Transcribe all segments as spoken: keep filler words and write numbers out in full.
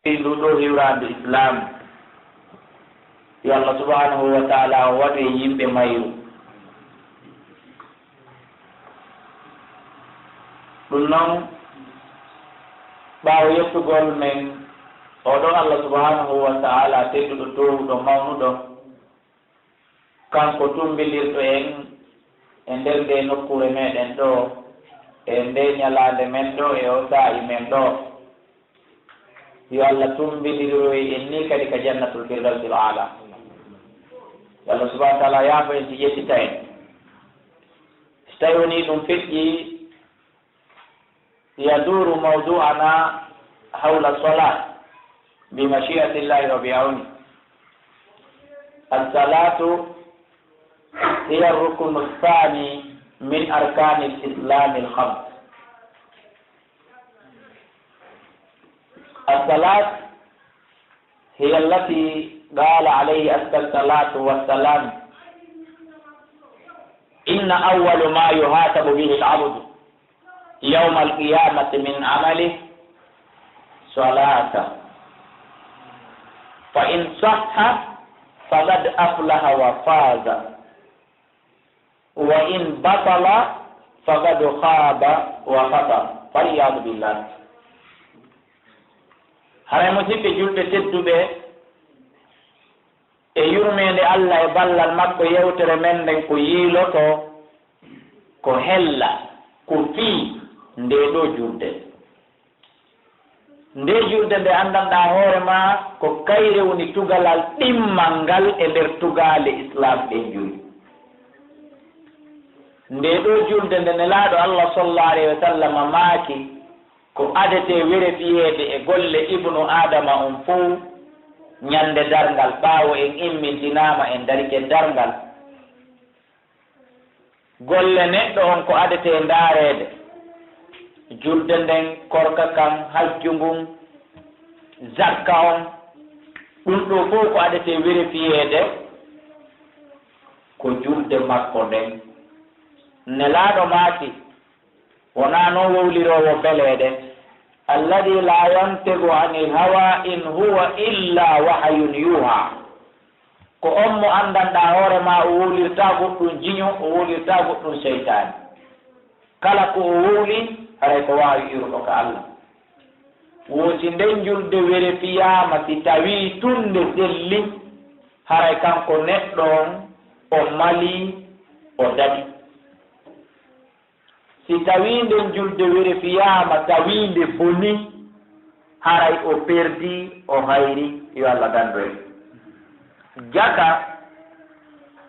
Ndu ɗo hiwraandu Islaam, yo Allah subhanahu wa ta'ala o waɗu e yimɓe mayru. Ɗum noon, ɓaawo yettugol men oo ɗo Allah subhanahu wa ta'ala tedduɗo, toowuɗo, mawnuɗo, kanko tummbindirɗo en e nder ndee nokkuure meɗen ɗo, e ndee ñalaande men ɗo, e oo saa'i men ɗo. Yo Allah tummbindiroy en nii kadi ka Jannatul Firdawsil Aala. Yo Allah subhanahu wa ta'ala yaafo en si ƴettita en. Si tawi wonii ɗum feƴƴii, يدور موضوعنا حول الصلاة بمشيئة الله وبعونه. الصلاة هي الركن الثاني من أركان الإسلام الخمس. الصلاة هي التي قال عليه أزكى الصلاة والسلام: إن أول ما يحاسب به العبد يوم القيامة من عمله صلاته، فإن صح فقد أفلح وفاز، وإن بطل فقد خاب وخسر، فالعياذ بالله. Haray, musiɓɓe julɓe tedduɓe, e yurmeende Allah e ballal makko, yewtere men nden ko yiiloto, ko hella, ko fii ndee ɗoo julde. Ndee julde nde anndanɗaa hoore maa ko kayre woni tugalal ɗimmal ngal e nder tugaale Islaam ɗen joyi. Ndee ɗoo julde nde Nelaaɗo Allah sallallahu alayhi wa sallam maaki ko adetee werefiyeede e golle Ibnu Aadama on fow ñande darngal, ɓaawo en immintinaama, en darike darngal. Golle neɗɗo on ko adetee ndaareede, julde nden, korka kan, hajju ngun, zakka on, ɗum ɗoo fow ko adetee werefiyeede ko julde makko nden. Nelaaɗo maaki, wonaa noon wowliroowo beleeɗe, الذي لا ينطق عن الهوى إن هو إلا وحي يوحى. Ko on mo anndanɗaa hoore maa, o wowlirtaa goɗɗum jiño, o wowlirtaa goɗɗum seytaane. Kala ko o wowli, haray ko wahayu iwruɗo ka Allah. Wo si nden julde werefiyaama, si tawii tun nde selli, haray kanko neɗɗo on, o malii, o daɗi. Si tawii nden julde werefiyaama, tawii nde bonii, haray o perdii, o hayrii, yo Allah dandu en. Jaka,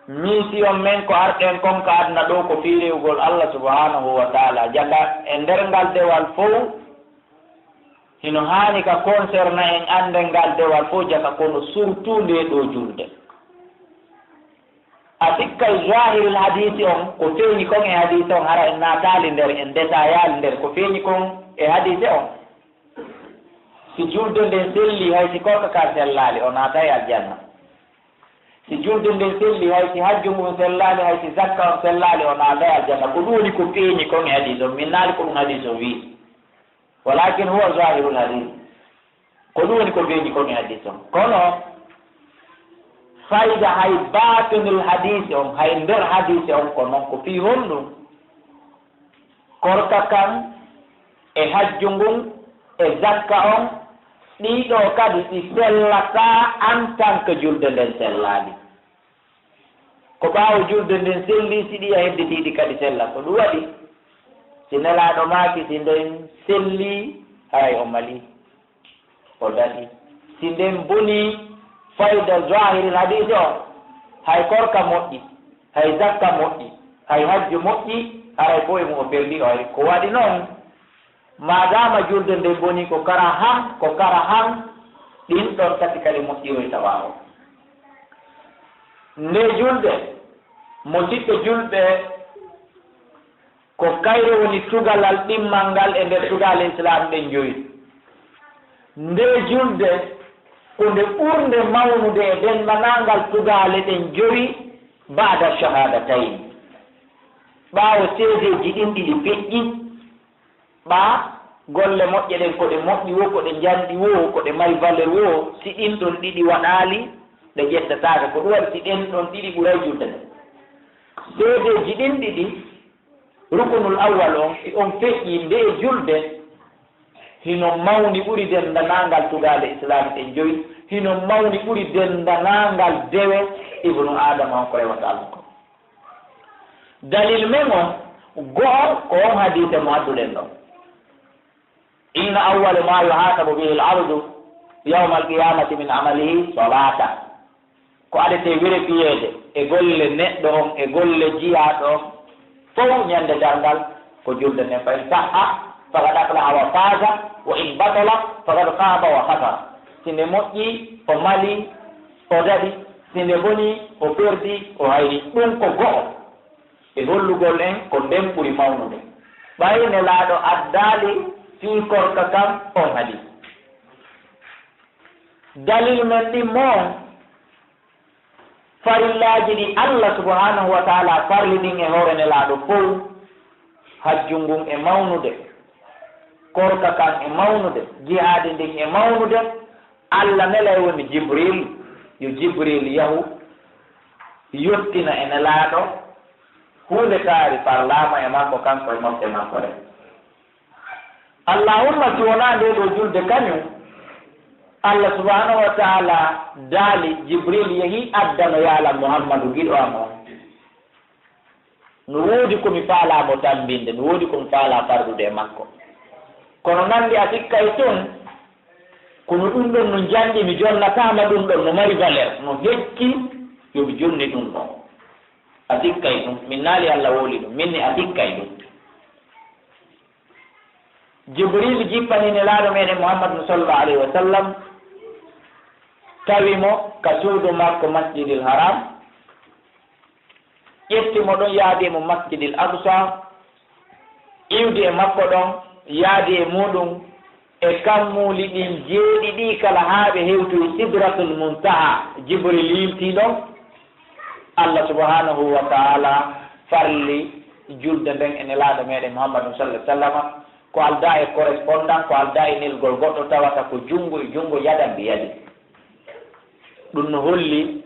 mission men ko arɗen kon ka aduna ɗoo ko fii rewugol Allah subhanahu wa ta'ala. Jaka e nder ngal dewal fow, hino haani ka concerné en annden ngal dewal fow jaka, kono surtout ndee ɗoo julde. A sikkay zahiril hadiisi on, ko feeñi kon e hadiisi on, hara en naataali nder, en detayaali nder ko feeñi kon e hadiisi on. Si julde nden selli, hay si korka kan sellaali, o naatay aljanna. Si julde nden selli, hay si hajju ngun sellaali, hay si zakka on sellaali, o naatay aljanna. Ko ɗum woni ko feeñi kon e hadiisi on. Min naali ko ɗum hadiisi on wii. Walakin huwa zahirul hadis. Ko ɗum woni ko feeñi kon e hadiisi on. Kono fayda hay baatinul hadiisi on, hay nder hadiisi on, ko non ko fii honɗum? Korka kan e hajju ngun e zakka on, ɗii ɗoo kadi ɗi sellataa en tant que julde nden sellaali. Ko ɓaawo julde nden selli, si ɗi a hedditiiɗi kadi sella. Ko ɗum waɗi, si Nelaaɗo maaki, si nden selli, haray o mali, o daɗi. Si nden boni, fayda zahiril hadiisi on, hay korka moƴƴi, hay zakka moƴƴi, hay hajju moƴƴi, haray ko e mum o perdi, o hari. Ko waɗi non, maadaama julde nde boni ko karahan, ko karahan, ɗin ɗon tati kadi moƴƴiroyta ɓaawo. Nde julde, mo siɓɓe julɓe, ko kayre woni tugalal ɗimmal ngal e nder tugaale Islaam ɗen joyi. Nde julde, ko nde ɓurnde mawnude e denndaangal tugaale ɗen joyi, baada shahaadatayn. Ɓaawo seedeeji ɗin ɗiɗi feƴƴi, ɓa Golle moƴƴe ɗen ko ɗe moƴƴi woo, ko ɗe njanɗi woo, ko ɗe mari valeur woo, si ɗin ɗon ɗiɗi waɗaali, ɗe ƴettataake. Ko ɗum waɗi si ɗen ɗon ɗiɗi ɓuray julde nden. Seedeeji ɗin ɗiɗi, rukunul awwal on, si on feƴƴii ndee julde, hino mawni ɓuri denndanangal tugaale Islaam ɗen jowi, hino mawni ɓuri denndanangal dewe Ibnu Aadama on ko rewata Allah kon. Dalil men on, go'o ko on hadiise mo adduɗen ɗon. Inna awwala ma yuhasabu bihi al-abdu yawma al-qiyamati min amalihi salata. Ko adetee vérifiyeede e golle neɗɗo on, e golle jiyaaɗo on, fow ñande darngal ko julde nden. Fa in sahha faqad aflaha wa faza, wa in batala faqad khaba wa khasara. Si nde moƴƴi, o mali, o daɗi. Si nde boni, o perdi, o hayni. Ɗum ko go'o. E hollugol en ko nden ɓuri mawnude. Ɓay Nelaaɗo addaali fii korka kan on hadiis. Dalil men ɗimmo on, farillaaji ɗi Allah subhanahu wa taala farli ɗin e hoore Nelaaɗo fow, hajju ngun e mawnude, korka kan e mawnude, jihaadi ndin e mawnude, Allah nelay woni Jibril, yo Jibril yahu yottina e Nelaaɗo huunde kaari parlaama e makko, kanko e mofte makko ɗen. Allahumma, si wonaa ndee ɗoo julde kañum, Allah subhanahu wa taala daali Jibril yehi addano yaalan Muhammadu giɗo am on. No woodi ko mi faalaa mo tammbinde, no woodi ko mi faalaa fardude e makko. Kono nanndi a sikkay tun, kono ɗum ɗon no njanɗi, mi jonnataama ɗum ɗon, no mari valeur, no hecci, yo mi jonni ɗum ɗon. A sikkay ɗum, min naali Allah wooli ɗum, min ni a sikkay ɗum. Jibril jippani Nelaaɗo meɗen Muhammadu sallallahu alayhi wa sallam, tawi mo ka suudu makko Masjidil Haram, ƴetti mo ɗon, yaadi e mo Masjidil Aqsa, iwdi e makko ɗon, yaadi e muɗum e kammuuli ɗin jeeɗiɗi kala haa ɓe hewtoyi Sidratul Muntaha. Jibril yilti ɗon, Allah subhanahu wa ta'ala farli julde nden e Nelaaɗo meɗen Muhammadu sallallahu alayhi wa sallam. Ko aldaa e correspondant, ko aldaa e nelgol goɗɗo, tawata ko junngo e junngo yadan ɓe yadi. Ɗum no holli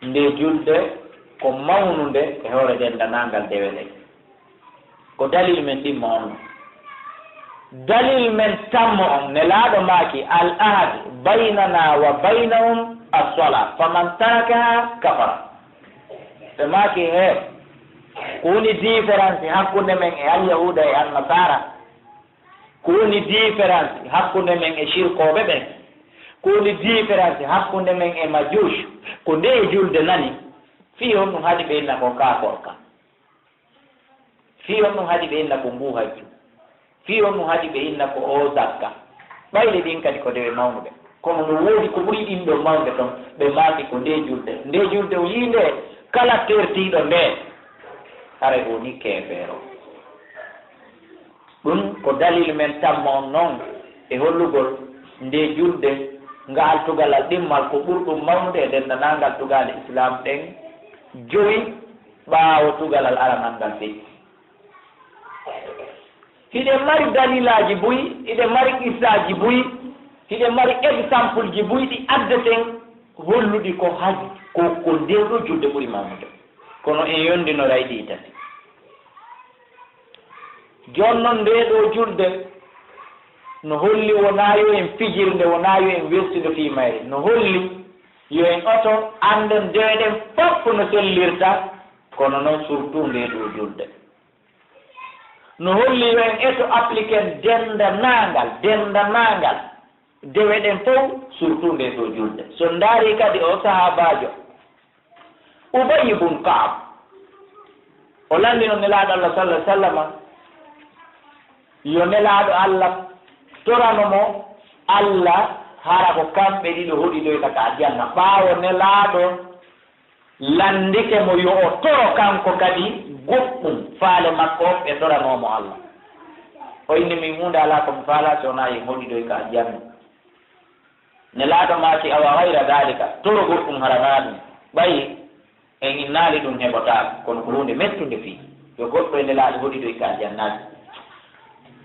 nde julde ko mawnunde e hoore denndanangal dewe ɗen. Ko dalil men ɗimmo on. Dalil men tammo on, Nelaaɗo maaki, "Al ahd baynana wa baynahum as-salaa, faman tarakaha kafara." Ɓe maaki, "He, ko woni différence hakkunde men e Alyahuuda e Annasaara? Ko woni différence hakkunde men e sirkooɓe ɓen? Ko woni différence hakkunde men e Majuus? Ko ndee julde nani? Fii honɗum haɗi ɓe inna ko kaakorka? Fii honɗum haɗi ɓe inna ko nguu hajju? Fii honɗum haɗi ɓe inna ko oo zakka?" Ɓayde ɗin kadi ko dewe mawnuɓe. Kono no woodi ko ɓuri ɗin ɗoo mawnude ton, ɓe maaki ko ndee julde. Ndee julde o yii nde kala tertiiɗo nde, haray o woni keefeero. Ɗum ko dalil men tammo on non e hollugol nde julde ngaal tugalal ɗimmal ko ɓurɗum mawnude e denndanangal tugaale Islaam ɗen jowi ɓaawo tugalal aranal ngal feƴƴi. Hiɗen mari dalilaaji buy, hiɗen mari qissaaji buy, hiɗen mari exemple ji buy ɗi addeten holluɗi ko haj-, ko, ko ndee ɗoo julde ɓuri mawnude. Kono en yondinoray ɗii tati. Jooni non, ndee ɗoo julde no holli wonaa yo en fijirde, wonaa yo en weltindo fii mayre. No holli yo en oto annden dewe ɗen fof no sellirta, kono non surtout ndee ɗoo julde. No holli yo en eto appliquer denndanangal, denndanangal dewe ɗen fof, surtout ndee ɗoo julde. So ndaari kadi o sahaabaajo, Ubay ibn Ka'ab, o lanndino Nelaaɗo Allah sallallahu alaihi wasallam, yo Nelaaɗo Allah torano mo Allah, hara ko kamɓe ɗiɗo hoɗidoyta ka aljanna. Ɓaawo Nelaaɗo lanndike mo yo o toro kanko kadi goɗɗum, faale makko e toranoo mo Allah. O inni, "Min huunde alaa ko mi faalaa so wonaa yo en hoɗidoy ka aljanna." Nelaaɗo maaki, "Awa ghayra dhalika, toro goɗɗum hara naa ɗum. Ɓay en innaali ɗum heɓotaako, kono ko huunde mettunde fii yo goɗɗo e Nelaaɗo hoɗidoy ka aljannaati."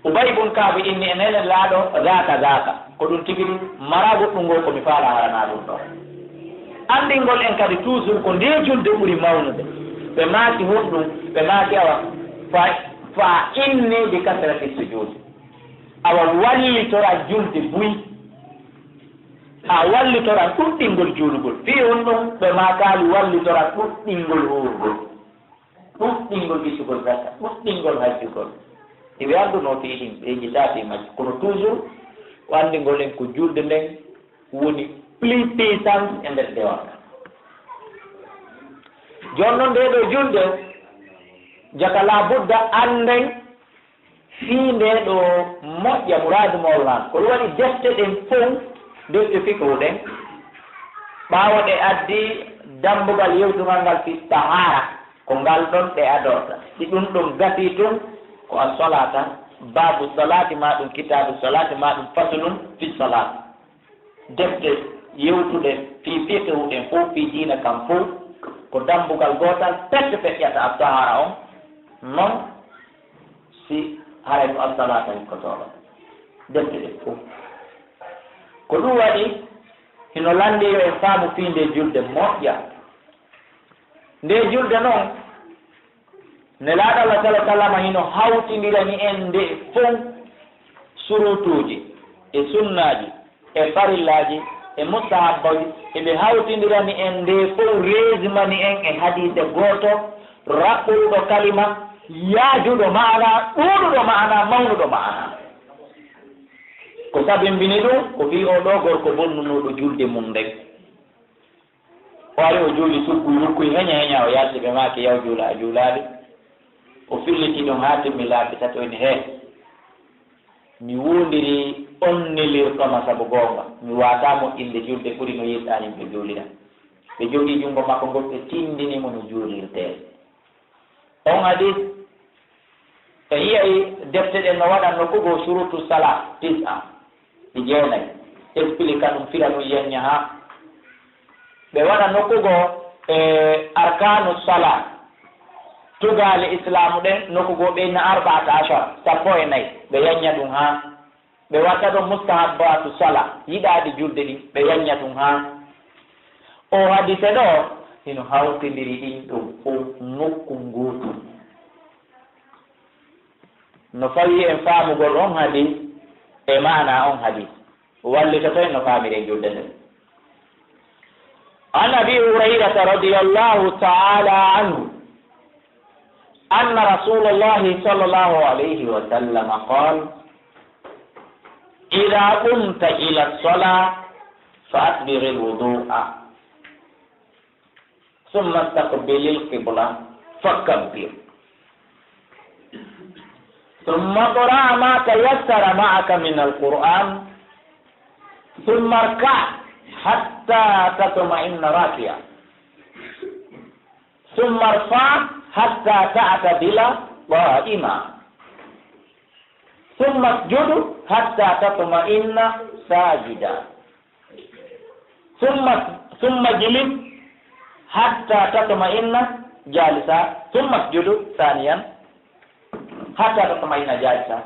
Ubay bun Kaabi inni e Nelaaɗo, "Zaaka, zaaka." Ko ɗum tigi ɗum, maraa goɗɗum ngoo ko mi faalaa haranaa ɗum ɗoo. Anndingol en kadi toujours ko ndee julde ɓuri mawnude. Ɓe maaki honɗum? Ɓe maaki awa, fa, fa inni bi kasrati sujud. Awa wallitoraa julde buy. A wallitoraa ɗuɗɗingol juulugol. Fii honɗum ɓe maakaali wallitoraa ɗuɗɗingol huurgol? Ɗuɗɗingol gisugol zakka, ɗuɗɗingol hajjugol. Iɓe anndunoo fii ɗin, ɓe yejjitaaki e majji. Kono toujours, ko anndingol en ko julde nden woni plus puissance e nder dewal ngal. Jooni non, ndee ɗoo julde, jaka laa budda annden fii ndee ɗoo moƴƴa muraadu Mawlana. Ko ɗum waɗi defte ɗen fow, defte fiqhu ɗen, ɓaawo ɗe addi dambugal yewtungal ngal fii tahaara, ko ngal ɗon ɓe adorta. Si ɗum ɗum gasii tun, ko as-salaata, baabu salaati, maa ɗum kitaabu salaati, maa ɗum faslun fi salaat. Defte yewtuɗe fii fiqhu ɗen fow, fii diina kan fow, ko dambugal gootal pet feƴƴata as-tahaara on, non si haray ko as-salaata hikkotooɗo. Defte ɗen fow. Ko ɗum waɗi hino lanndii yo en faamu fii ndee julde moƴƴa. Ndee julde non, Nelaaɗo Allah sallallaahu alayhi wa sallam hino hawtindirani en nde fow, surutuuji e sunnaaji e farillaaji e mustahabbaaji, eɓe hawtindirani en nde fow, reesumani en e hadiise gooto, raɓɓuɗo kalima, yaajuɗo maana, ɗuuɗuɗo maana, mawnuɗo maana. Ko sabimbini ɗum, ko fii oo ɗoo gorko bonnuɗo julde mum nden. O ari, o juuli, sukku, rukkuy, heña, heña, o yalti, ɓe maaki, "Yaw juula, a juulaali?" O filliti ɗum haa timmi laabi tati, o inni, "Hee, mi woondiri on nelirɗo ma sabu goonga, mi waawataa moƴƴinde julde ɓuri no yiɗɗaa yimɓe juulira." Ɓe jogii junngo makko ngol, ɓe tinndini mo no juulirtee. On hadis, en yi'ay defte ɗen no waɗa nokku goo surutu sala tis'a, ɗi jeenay, explique ɗum, fira ɗum, yanña haa. Ɓe waɗa nokku goo, e, arkanu sala, tugaale islaamu ɗen, nokku goo ɓe inna arba'ata ashara, sappo e nayi, ɓe yanña ɗum haa. Ɓe watta ɗon mustahabbaatu sala, yiɗaaɗi julde ɗin, ɓe yanña ɗum haa. O hadise ɗoo, hino hawtindiri ɗin ɗon fow nokku ngootu. No fawii en faamugol on hadis e maana on hadis, wallitoto en no faamiren julde nden. عن أبي هريرة رضي الله تعالى عنه أن رسول الله صلى الله عليه وسلم قال: إذا قمت إلى الصلاة فأسبغ الوضوء، ثم استقبل القبلة فكبر، ثم اقرأ ما تيسر معك من القرآن، ثم اركع حتى تطمئن راكعا، ثم ارفع حتى تعتدل قائما، ثم اسجد حتى تطمئن ساجدا، ثم، ثم اجلس حتى تطمئن جالسا، ثم اسجد ثانيا حتى تطمئن جالسا،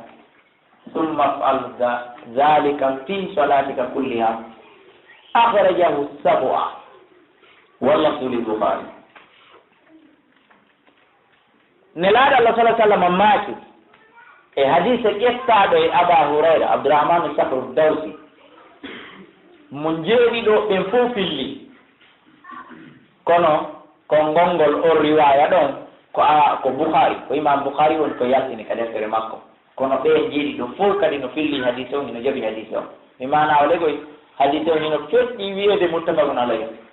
ثم افعل ذ-، ذلك في صلاتك كلها. أخرجه السبعة، واللفظ للبخاري. Nelaaɗo Allah sallallaahu alayhi wa sallam maaki e hadiise ƴettaaɗo e Abaa Hurayra, Abdurrahmaanu Sakhru Dawsi, mo njeeɗiɗo ɓen fow filli. Kono ko ngongol on riwaaya ɗon, ko a-, ko Bukhaari, ko Imaam Bukhaari woni ko yaltini ka deftere makko. Kono ɓee njeeɗiɗo fow kadi no filli hadiise on, hino jogii hadiise on. Mi maanaa o legoy, hadiise on hino feƴƴi wiyeede muttafaqun alayhi.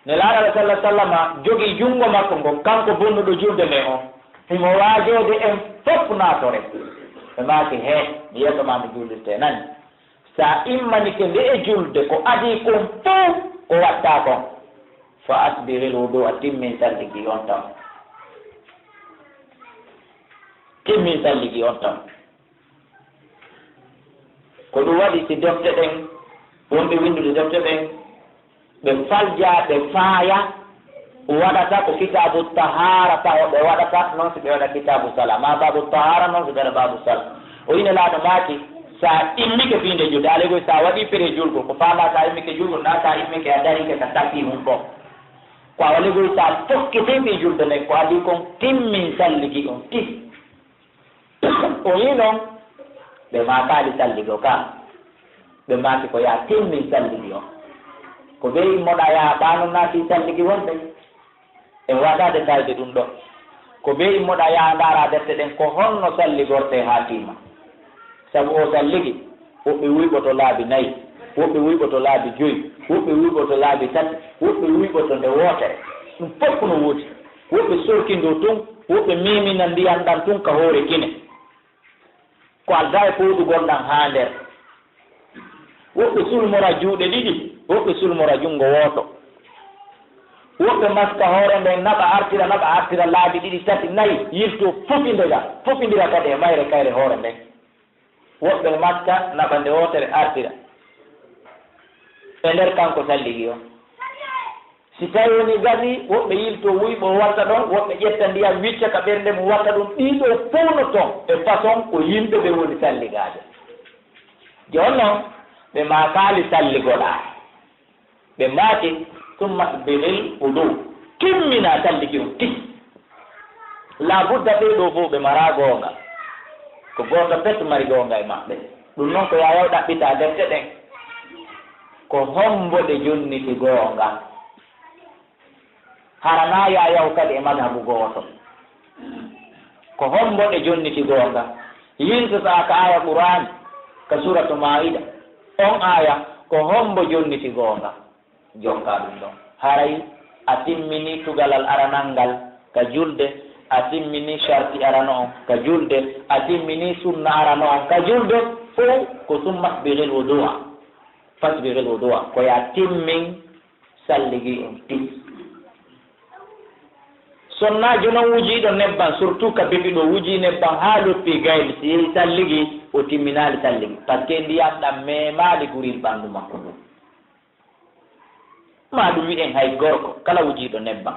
Nelaaɗo Allah sallallaahu alayhi wa sallama jogii junngo makko ngon, kanko bonnuɗo julde nden on, himo waajoode en fof naatore. Ɓe maaki, "Hee, mi yeeso maa no juulirtee, nani? Sa immanike nde e julde, ko adii kon fof ko waɗtaa kon, fa asbiril wudu'a, timmin salligi on tan. Timmin salligi on tan." Ko ɗum waɗi si defte ɗen, wonɓe winndude defte ɗen, ɓe falja, ɓe faaya, Waɗata ko kitaabu tahaara taho ɓe waɗata, noon si ɓe waɗa kitaabu sala, maa baabu tahaara, noon si ɓe waɗa baabu sala. O ine laaɗo maaki, so a immike fii nde julde, alay goy so a waɗii pere julgo, ko faalaa so a immike julgo, naa so a immike a darike ka tapii hun ɗon. Ko a alay goy so a tokkitike fii julde nden, ko adii kon timmin salligi on, tis. O yii noon, ɓe maakaali salligi o kaa. Ɓe maaki ko yaa timmin salligi o. Ko bee immoɗaa yaa ɓaano naati salligi wonde? En waawataa detaayde ɗum ɗo. Ko bee immoɗaa yaa ndaaraa defte ɗen ko honno salligortee haa timma. Sabu oo salligi, woɓɓe wuyɓoto laabi nayi, woɓɓe wuyɓoto laabi joyi, woɓɓe wuyɓoto laabi tati, woɓɓe wuyɓoto nde wootere. Ɗum fof ko no woodi. Woɓɓe sorkindoo tun, woɓɓe memina ndiyan ɗan tun ka hoore kine. Ko aldaa e fowdugol ɗan haa nder. Woɓɓe sulmora juuɗe ɗiɗi, woɓɓe sulmora junngo wooto. Woɓɓe maska hoore nden, naɓa artira, naɓa artira laabi ɗiɗi, tati, nayi, yiltoo fofindega, fofindira kadi e mayre kayre hoore nden. Woɓɓe maska naɓa nde wootere artira. E nder kanko salligi on. Si tawi woni gasii, woɓɓe yiltoo wuyɓoo watta ɗon, woɓɓe ƴetta ndiyan wicca ka ɓernde mum watta ɗum, ɗii ɗoo fow no ton e façon ko yimɓe ɓe woni salligaaɓe. Jooni non, ɓe maakaali salligoɗaa. Ɓe maaki, "Summa asbigil wudu." Timminaa salligi on tigi. Laabudda ɓee ɗoo fow ɓe maraa goonga. Ko gooto pet mari goonga e maɓɓe. Ɗum non ko yaa yaw ɗaɓɓitaa defte ɗen. Ko hombo ɗe jonniti goonga? Hara naa yaa yaw kadi e madhabu gooto. Ko hombo ɗe jonniti goonga? Yiltotaa ka aaya Qur'aani, ka Suuratu Maa'ida. On aaya, ko hombo jonniti goonga? Jokkaa ɗum ɗon. Haray a timminii tugalal aranal ngal ka julde, a timminii sharti arano on ka julde, a timminii sunna arano on ka julde, fow ko summa asbigil wudu'a. Fasbigil wudu'a. Ko yaa timmin salligi on tis. Sonnaajo non wujiiɗo nebban, surtout ka bebi ɗoo, wujii nebban haa loppii gayni, si yehi salligi, o timminaali salligi. Parce que ndiyan ɗan memaali guril ɓanndu makko ngun. Maa ɗum wi'en hay gorko kala wujiiɗo nebban.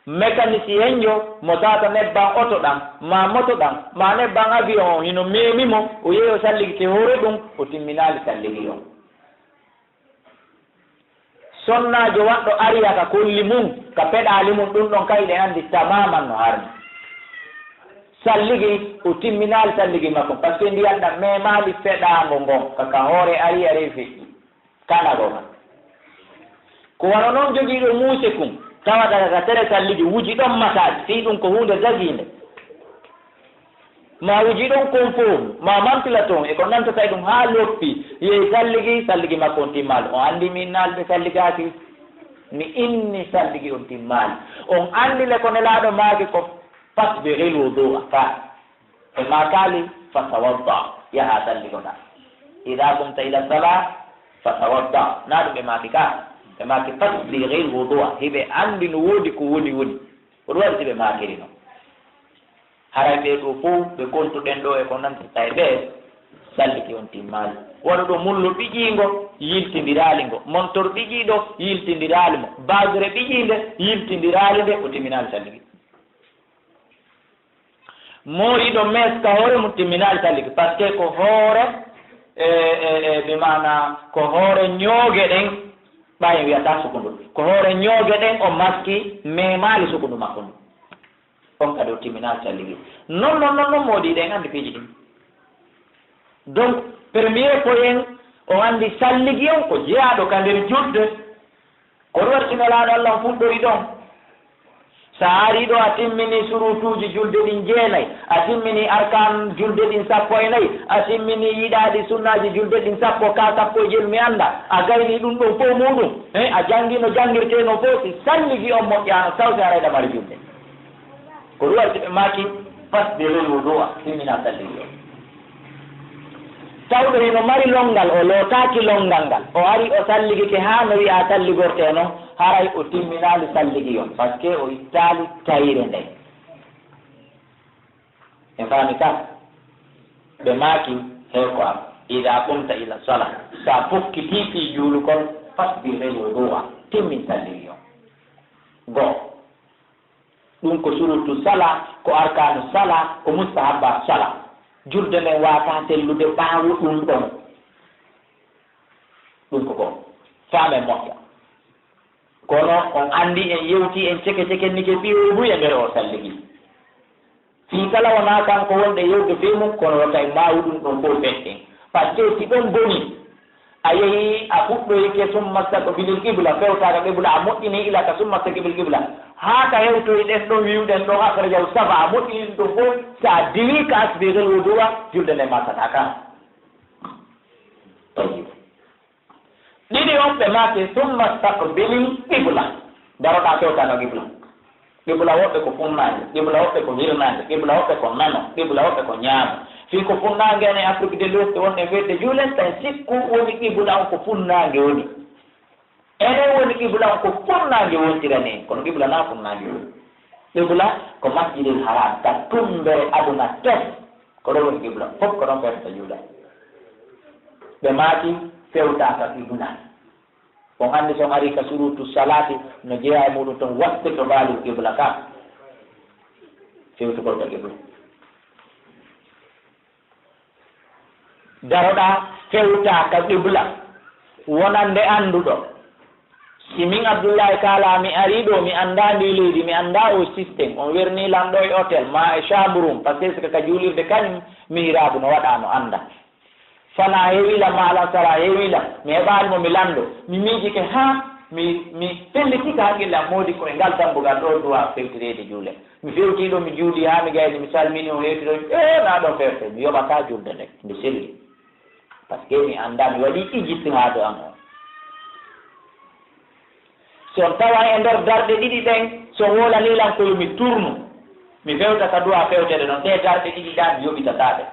Mécanicien jo mo taata nebban oto ɗan, maa moto ɗan, maa nebban avion on, hino memi mo, o yehi o salligi ke hoore ɗum, o timminaali salligi on. Sonnaajo waɗɗo ariya ka kolli mum, ka peɗaali mum, ɗum ɗon kay ɗen anndi tamaman no harmi. Salligi, o timminaali salligi makko, parce que ndiyan ɗan memaali feɗaango ngon, ka, ka hoore ariya rewi feƴƴi. Kana goonga. Ko wano non jogiiɗo muuse kun, tawata ka tere salligi wuji ɗon massage, fii ɗum ko huunde dagiinde. Maa wuji ɗon konforu, maa mampila ton, e ko nantata e ɗum haa loppi, yehi salligi, salligi makko on timmaali. On anndi mi innaali ɓe salligaaki? Mi inni salligi on timmaali. On anndi le ko Nelaaɗo maaki ko fasbigil wudu'a, fa. Ɓe maakaali, "Fatawadda, yaha salligoɗaa. Idaa qumta ila salaa, fatawadda." Naa ɗum ɓe maaki ka? Ɓe maaki, "Fasbigil wudu'a." Hiɓe anndi no woodi ko woni woni. Ko ɗum waɗi si ɓe maakiri non. Haray ɓee ɗoo fow ɓe kontuɗen ɗoo e ko nantata e ɓee, salligi on timmaali. Waɗuɗo mullu ɓiƴiingo, yiltindiraali ngo. Montor ɓiƴiiɗo, yiltindiraali mo. Baagre ɓiƴiinde, yiltindiraali nde, o timminaali salligi. Mooriiɗo mees ka hoore mum timminaali salligi, parce que ko hoore, e, e, e, bi maana ko hoore ñooge ɗen, ɓay en wiyataa sukundu. Ko hoore ñooge ɗen o maski, memaali sukundu makko ndu. On kadi o timminaali salligi. Non, non, non, non, moodi ɗen anndi piiji ɗin. Donc, premier point, o anndi salligi on ko jeyaaɗo ka nder julde. Ko ɗum waɗi si Nelaaɗo Allah on fuɗɗori ɗon. So a arii ɗoo, a timminii suruutuuji julde ɗin jeenay, a timminii arkaan julde ɗin sappo e nayi, a timminii yiɗaaɗi sunnaaji julde ɗin sappo, ka sappo e jeeɗiɗi mi anndaa, a gaynii ɗum ɗon fow muuɗum, he, a janngii no janngirtee non fow, si salligi on moƴƴaano, taw si haray ɗa mari julde. Ko ɗum waɗi si ɓe maaki, "Fasbigil wudu'a", timminaa salligi on. Tawɗo hino mari lonngal, o lootaaki lonngal ngal. O ari o salligike haa no wi'aa salligortee non, haray o timminaali salligi on, parce que o ittaali tayre nden. En faami ka? Ɓe maaki, "Heeko am, idaa qumta ila salaa, so a fokkitii fii juulugol, fasbigil wudu'a." Timmin salligi on. Goo. Ɗum ko surutu sala, ko arkaanu sala, ko mustahabba sala. Julde nden waataa sellude ɓaawo ɗum ɗon. Ɗum ko goo. Faamen moƴƴa. Kono on anndi en yewtii en ceke ceke nike piiwo buy e nder oo salligi. Fii kala wonaa kanko wonɗo e yewde fii mum, kono wota en maawu ɗum ɗon fof feƴƴen. Par ce que si ɗon bonii, a yehii, a fuɗɗoyike, summa staqbilil qibla, fewtaa ka qibla, a moƴƴinii ila ka, summa staqbil qibla. Haa ka hewtoyi ɗen ɗon wi'uɗen ɗon akhrajahu saba, a moƴƴinii ɗum ɗon fof, so a diwii ka asbigil wudu'a, julde nden maatataa ka. Tayyib. Ɗiɗi on ɓe maaki, summa staqbilil qibla. Daroɗaa fewtaa ka qibla. Qibla woɓɓe ko funnaange, qibla woɓɓe ko hirnaange, qibla woɓɓe ko nano, qibla woɓɓe ko ñaamo. Fii ko funnaange en e Afrique de l'Ouest wonɗen weetde juulen, tawi sikku woni qibla on ko funnaange woni. Enen woni qibla on ko funnaange wontirani en, kono qibla naa funnaange woni. Qibla ko Masjidil Haram, ka tumbere aduna tef. Ko ɗon woni qibla. Fof ko ɗon feewtata juula. Ɓe maaki fewtaaka qibla. On anndi so on arii ka surutu salaati no jeyaa e muɗum ton wastiqbaalul qibla ka. Fewtugol ka qibla. Daroɗaa fewtaaka qibla. Wonande annduɗo. Si min Abdullahi kaalaa mi arii ɗoo, mi anndaa ndii leydi, mi anndaa oo système, on wernii lan ɗoo e hôtel, maa e chambre um, parce que sika ka juulirde kañum, mihraabu no waɗaa, no anndaa. Fanaa heewii lan, maa alansaraa heewii lan, mi heɓaali mo mi lanndoo, mi miijike haa mi, mi fellitike hakkille am, moodi ko e ngal dammbugal ɗoo duwaa fewtireede juule. Mi fewtii ɗoo, mi juulii haa mi gayni, mi salminii, o heewti ɗoo, ee, naa ɗon fewte, mi yoɓataa juulde nden, nde selli. Parce que mi anndaa, mi waɗii ijtihaadu am on. Si on tawaa e nder darɗe ɗiɗi ɗen, si on hoolanii lan ko yo mi turnu, mi fewta ka duwaa fewteede non, ɗee darɗe ɗiɗi ɗaa mi yoɓitataa ɗe.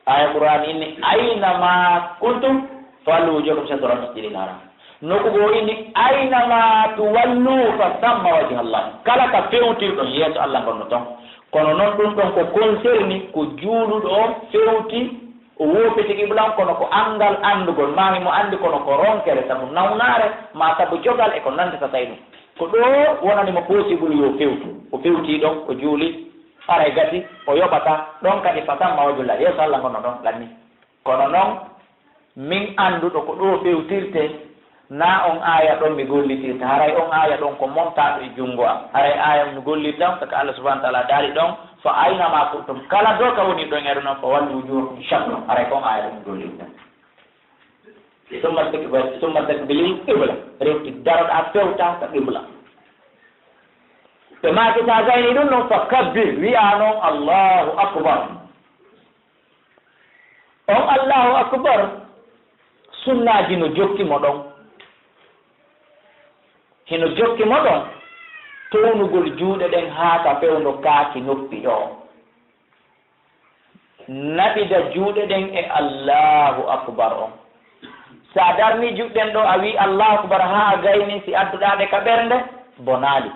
Aaya Qur'aan inni, "Ayna ma kuntum, fawallu wujuhakum shatrahul masjidil haram." Nokku goo inni, "Ayna ma tuwallu, fa samma wajhallah." Kala ka fewtirɗon, yeeso Alla ngonno ton. Kono non ɗum ɗon ko concerni ko juuluɗo on fewti O woofiti qibla on, kono ko anngal anndugol, maa himo anndi, kono ko ronkere sabu nawnaare, maa sabu jogal e ko nanndata tawi ɗum. Ko ɗoo wonani mo possible yo fewtu. O fewtii ɗon, o juuli, haray gasi, o yoɓata, ɗon kadi fa samma wajhullah, yeeso Alla ngonno ɗon, lanni. Kono non, min annduɗo ko ɗoo fewtirtee, naa on aaya ɗon mi gollitirta, haray on aaya ɗon ko montaaɗo e junngo am. Haray aaya mi gollirta on, saka Allah subhanahu wa ta'ala daali ɗon, "Fa ayna ma kuntum," kala do ka woni ɗon e ɗon, "fa wallu wujuhakum shatrahu," haray ko on aaya ɗon mi gollirta. Summa stakbil-, summa stakbilil qibla, refti daroɗaa fewta ka qibla. Ɓe maaki sa gayni ɗum ɗon, "Fa kabbir," wi'a non, "Allahu akbar." On Allahu akbar, sunnaaji no jokki mo ɗon. Hino jokki mo ɗon, townugol juuɗe ɗen haa ka fewndo kaaki noppi ɗoo. Naɓida juuɗe ɗen e Allahu akbar on. Sa darni juuɗe ɗen ɗoo, a wi'i Allahu akbar haa a gayni, si adduɗaa ɗe ka ɓernde, bonaali.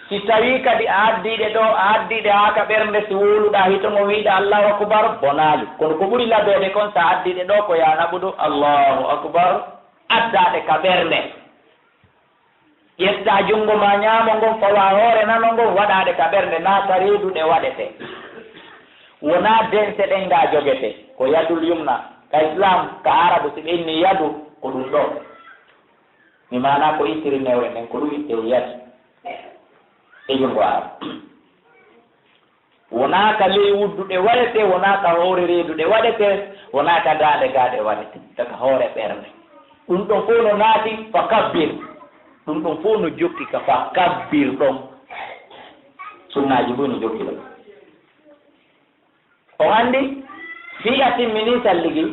Si tawii kadi a addii ɗe ɗoo, a addii ɗe haa ka ɓernde, si wowluɗaa hito ngo wi'uɗaa Allahu akbar, bonaali. Kono ko ɓuri labeede kon, sa addii ɗe ɗoo, ko yaa naɓudu Allahu akbar, addaa ɗe ka ɓernde. Ƴettaa junngo maa ñaamo ngon, fawaa hoore nano ngon, waɗaa ɗe ka ɓernde, naa ka reedu ɗe waɗetee. Wonaa dense ɗen ngaa jogetee, ko yadul yumna. Ka Islam, ka Arabu, si ɓe inni yadu, ko ɗum ɗoo. Mi maanaa ko ittiri newre nden, ko ɗum ittee yadi e junngo Arab. Wonaa ka ley wuddu ɗe waɗetee, wonaa ka hoore reedu ɗe waɗetee, wonaa ka daande gaa ɗe waɗetee, ka, ka hoore ɓernde. Ɗum ɗon fof no naati fa kabbir. Ɗum ɗon fof no jokki ka fa kabbir ɗon. Sunnaaji fof no jokki ɗon. O anndi, fii a timminii salligi,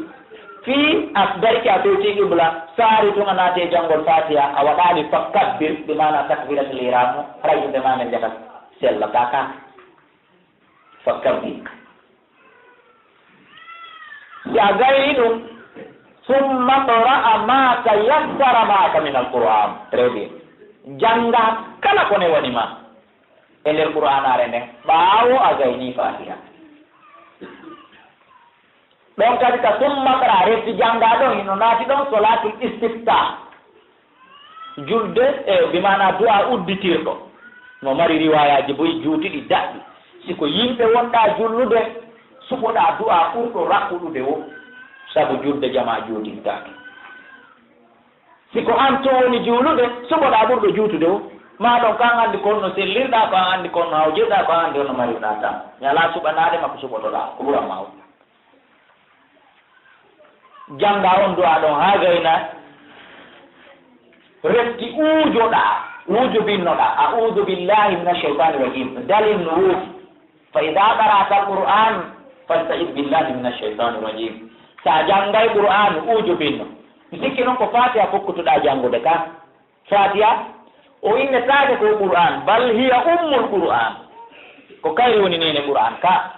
fii a darike a fewtii qibla, saari tun a naati e janngol Faatiha, a waɗaali fa kabbir, bi maana takbiratul ihram, haray juuɗe maa ɗen jaka sellataa ka. Fa kabbir. Si a gayni ɗum, summa qra'a ma tayassara ma'aka min al-Qur'an. Très bien. Jannga kala ko newani ma e nder Qur'aanaare nden, ɓaawo a gaynii Faatiha. Ɗon kadi ka summa qra, refti jannga ɗon, hino naati ɗon salaatul istiftah. Julde, e, bi maana du'a udditirɗo. No mari riwaayaaji buy juutuɗi daɗɗi. Si ko yimɓe wonɗaa julnude, suɓoɗaa du'a ɓurɗo raɓɓuɗude wo, sabu julde jamaa juutintaake. Si ko an tun woni juulude, suɓoɗaa ɓurɗo juutude wo. Maa ɗon ko an anndi ko honno sellirɗaa, ko an anndi ko honno hawjirɗaa, ko an anndi honno marirɗaa tan. Mi alaa suɓanaade ma ko suɓotoɗaa, ko ɓuran ma wo. Jannga on du'a ɗon haa gayna. Refti uujoɗaa, uujubinnoɗaa, "A'uudu billahi mina shaytaani rajiim." Dalil no woodi. "Fa idaa qara'ta al-Qur'aan, fasta'id billahi mina shaytaani rajiim." So a janngay Qur'aan, uujubinno. Mi sikki non ko Faatiha fokkutuɗaa janngude ka. Faatiha, o innetaake ko Qur'aan, bal hiya ummul Qur'aan. Ko kayri woni neene Qur'aan ka.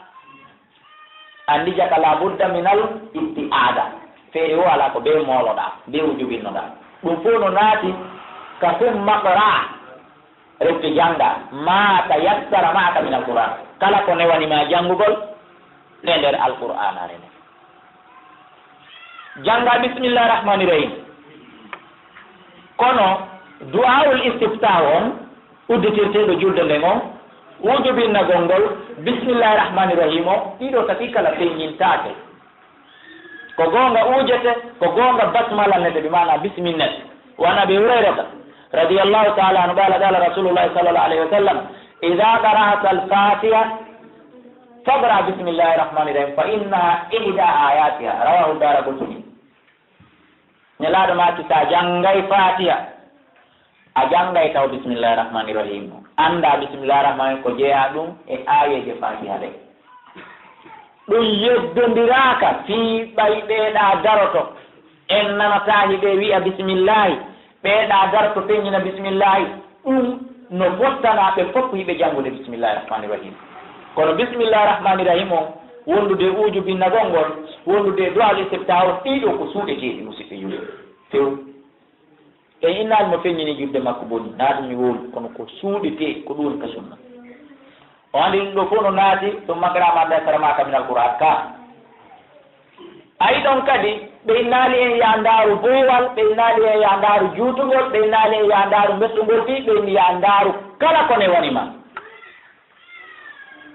Anndi jaka la budda minal isti'aada. Feere wo alaa ko bee mooloɗaa, bee uujubinnoɗaa. Ɗum fof no naati ka summa qra. Refti jannga, "Ma tayassara ma'aka minal Qur'aan." Kala ko newani ma janngugol, nde nder Alqur'aanaare nden. Jannga bismillahir rahmanir rahim. Kono du'aa'ul istiftah on, udditirteeɗo julde nden on, uujubinnagol ngol, bismillahir rahmanir rahim o, ɗiɗo tati kala feññintaake. Ko goonga uujete, ko goonga basmala nete, bi maana bismillah. Wa an Abi Hurayrata radiyallahu ta'ala anhu qala, qala Rasulullahi sallallahu alayhi wa sallam, "Idha qara'ta al-Fatiha, faqra bismillahir rahmanir rahim, fa innaha ihda ayatiha." Rawahu Daraqutni. Nelaaɗo maaki, sa janngay Fatiha, a janngay taw bismillahir rahmanir rahim. Annda bismillahir rahmanir rahim ko jeyaa ɗum e aayeeje Fatiha ɗe. Ɗum yeddondiraaka fii ɓay ɓeeɗa daroto, en nanataa hiɓe wi'a bismillahi, ɓeeɗa daroto feññina bismillahi. Ɗum no fottana ɓe fof hiɓe janngude bismillahir rahmanir rahim. Kono bismillahir rahmanir rahim on, wondude e uujubinnagol ngol, wondude e du'aul istiftah on, ɗiɗo ko suuɗeteeɗi, musiɓɓe julɓe. Few. En innaali mo feññini julde makko boni, naatumi wowli, kono ko suuɗetee, ko ɗum woni ka sunna. O anndi ɗum ɗo fof no naati, summa qra ma tayassara ma'aka minal Qur'an ka. Ayi ɗon kadi, ɓe innaali en yaa ndaaru boowal, ɓe innaali en yaa ndaaru juutungol, ɓe innaali en yaa ndaaru mettungol fii, ɓe inni yaa ndaaru kala ko newani ma.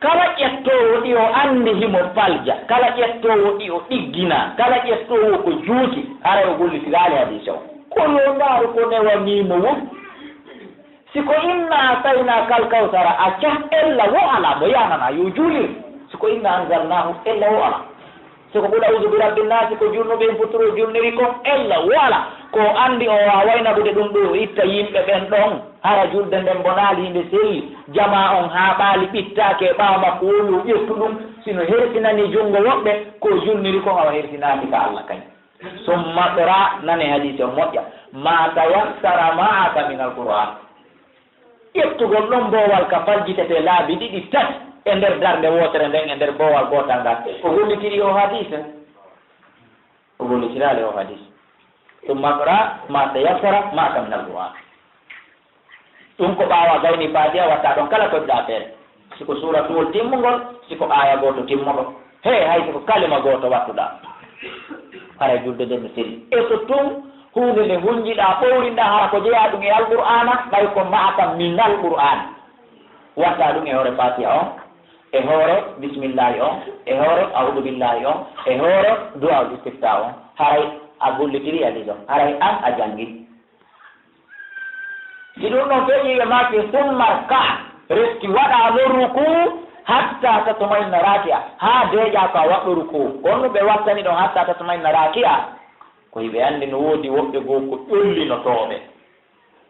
Kala ƴettoowo ɗi o anndi himo falja, kala ƴettoowo ɗi o ɗiggina, kala ƴettoowo ko juuti, haray o gollitiraali hadiise on. Ko yo ndaaru ko newanii mo won. Si ko inna a'taynaaka al-kawsara, a cah ella wo alaa mo yaanana yo juulir. Si ko inna anzalnaahu ella wo alaa. Si ko qul a'uuzu bi rabbin naasi ko julnuɓe en futuro julniri kon, ella wo alaa. Ko o anndi o waaway naɓude ɗum ɗo, o itta yimɓe ɓen ɗon. Hara julde nden bonaali, nde selli. Jamaa on haaɓaali, ɓittaaki e ɓaawo makko, wowli o ƴettu ɗum. Si no hersinanii junngo woɓɓe, ko o julniri kon awa hersinaaki ka Alla kañ. Summa qra, nane hadiise on moƴƴa. Ma tayassara ma'aka minal Qur'an. Ƴettugol ɗon boowal ka fajjitetee laabi ɗiɗi, tati e nder darnde wootere nden, e nder boowal gootal ngal, o gollitiri o hadiise. O gollitiraali o hadiise. Summa qra ma tayassara ma'aka minal Qur'an. Ɗum ko ɓaawo a gayni Faatiha, watta ɗon kala ko ɗaa feere. Si ko suuratuwol timmungol, si ko aaya gooto timmuɗo. He, hay si ko kalima gooto wattuɗaa. Haray julde nden no selli. E so tun huunde nde hunjiɗaa, ɓowlinɗaa, hara ko jeyaa ɗum e Alqur'aana, ɓay ko ma'aka minal Qur'an. Watta ɗum e hoore Faatiha on, e hoore Bismillaahi on, e hoore A'uudu Billaahi on, e hoore Du'aa'ul Istiftah on. Haray a gollitiri hadiise on. Haray an a janngi. Si ɗum ɗon feƴƴi, ɓe maaki, "Summa rka'," refti waɗaa non rukuu, "hatta tatma'inna raaki'a," haa deeƴaa ko a waɗɗo rukuu. Ko honɗum ɓe wattani ɗon "hatta tatma'inna raaki'a"? Ko hiɓe anndi no woodi woɓɓe goo ko ƴollinotooɓe.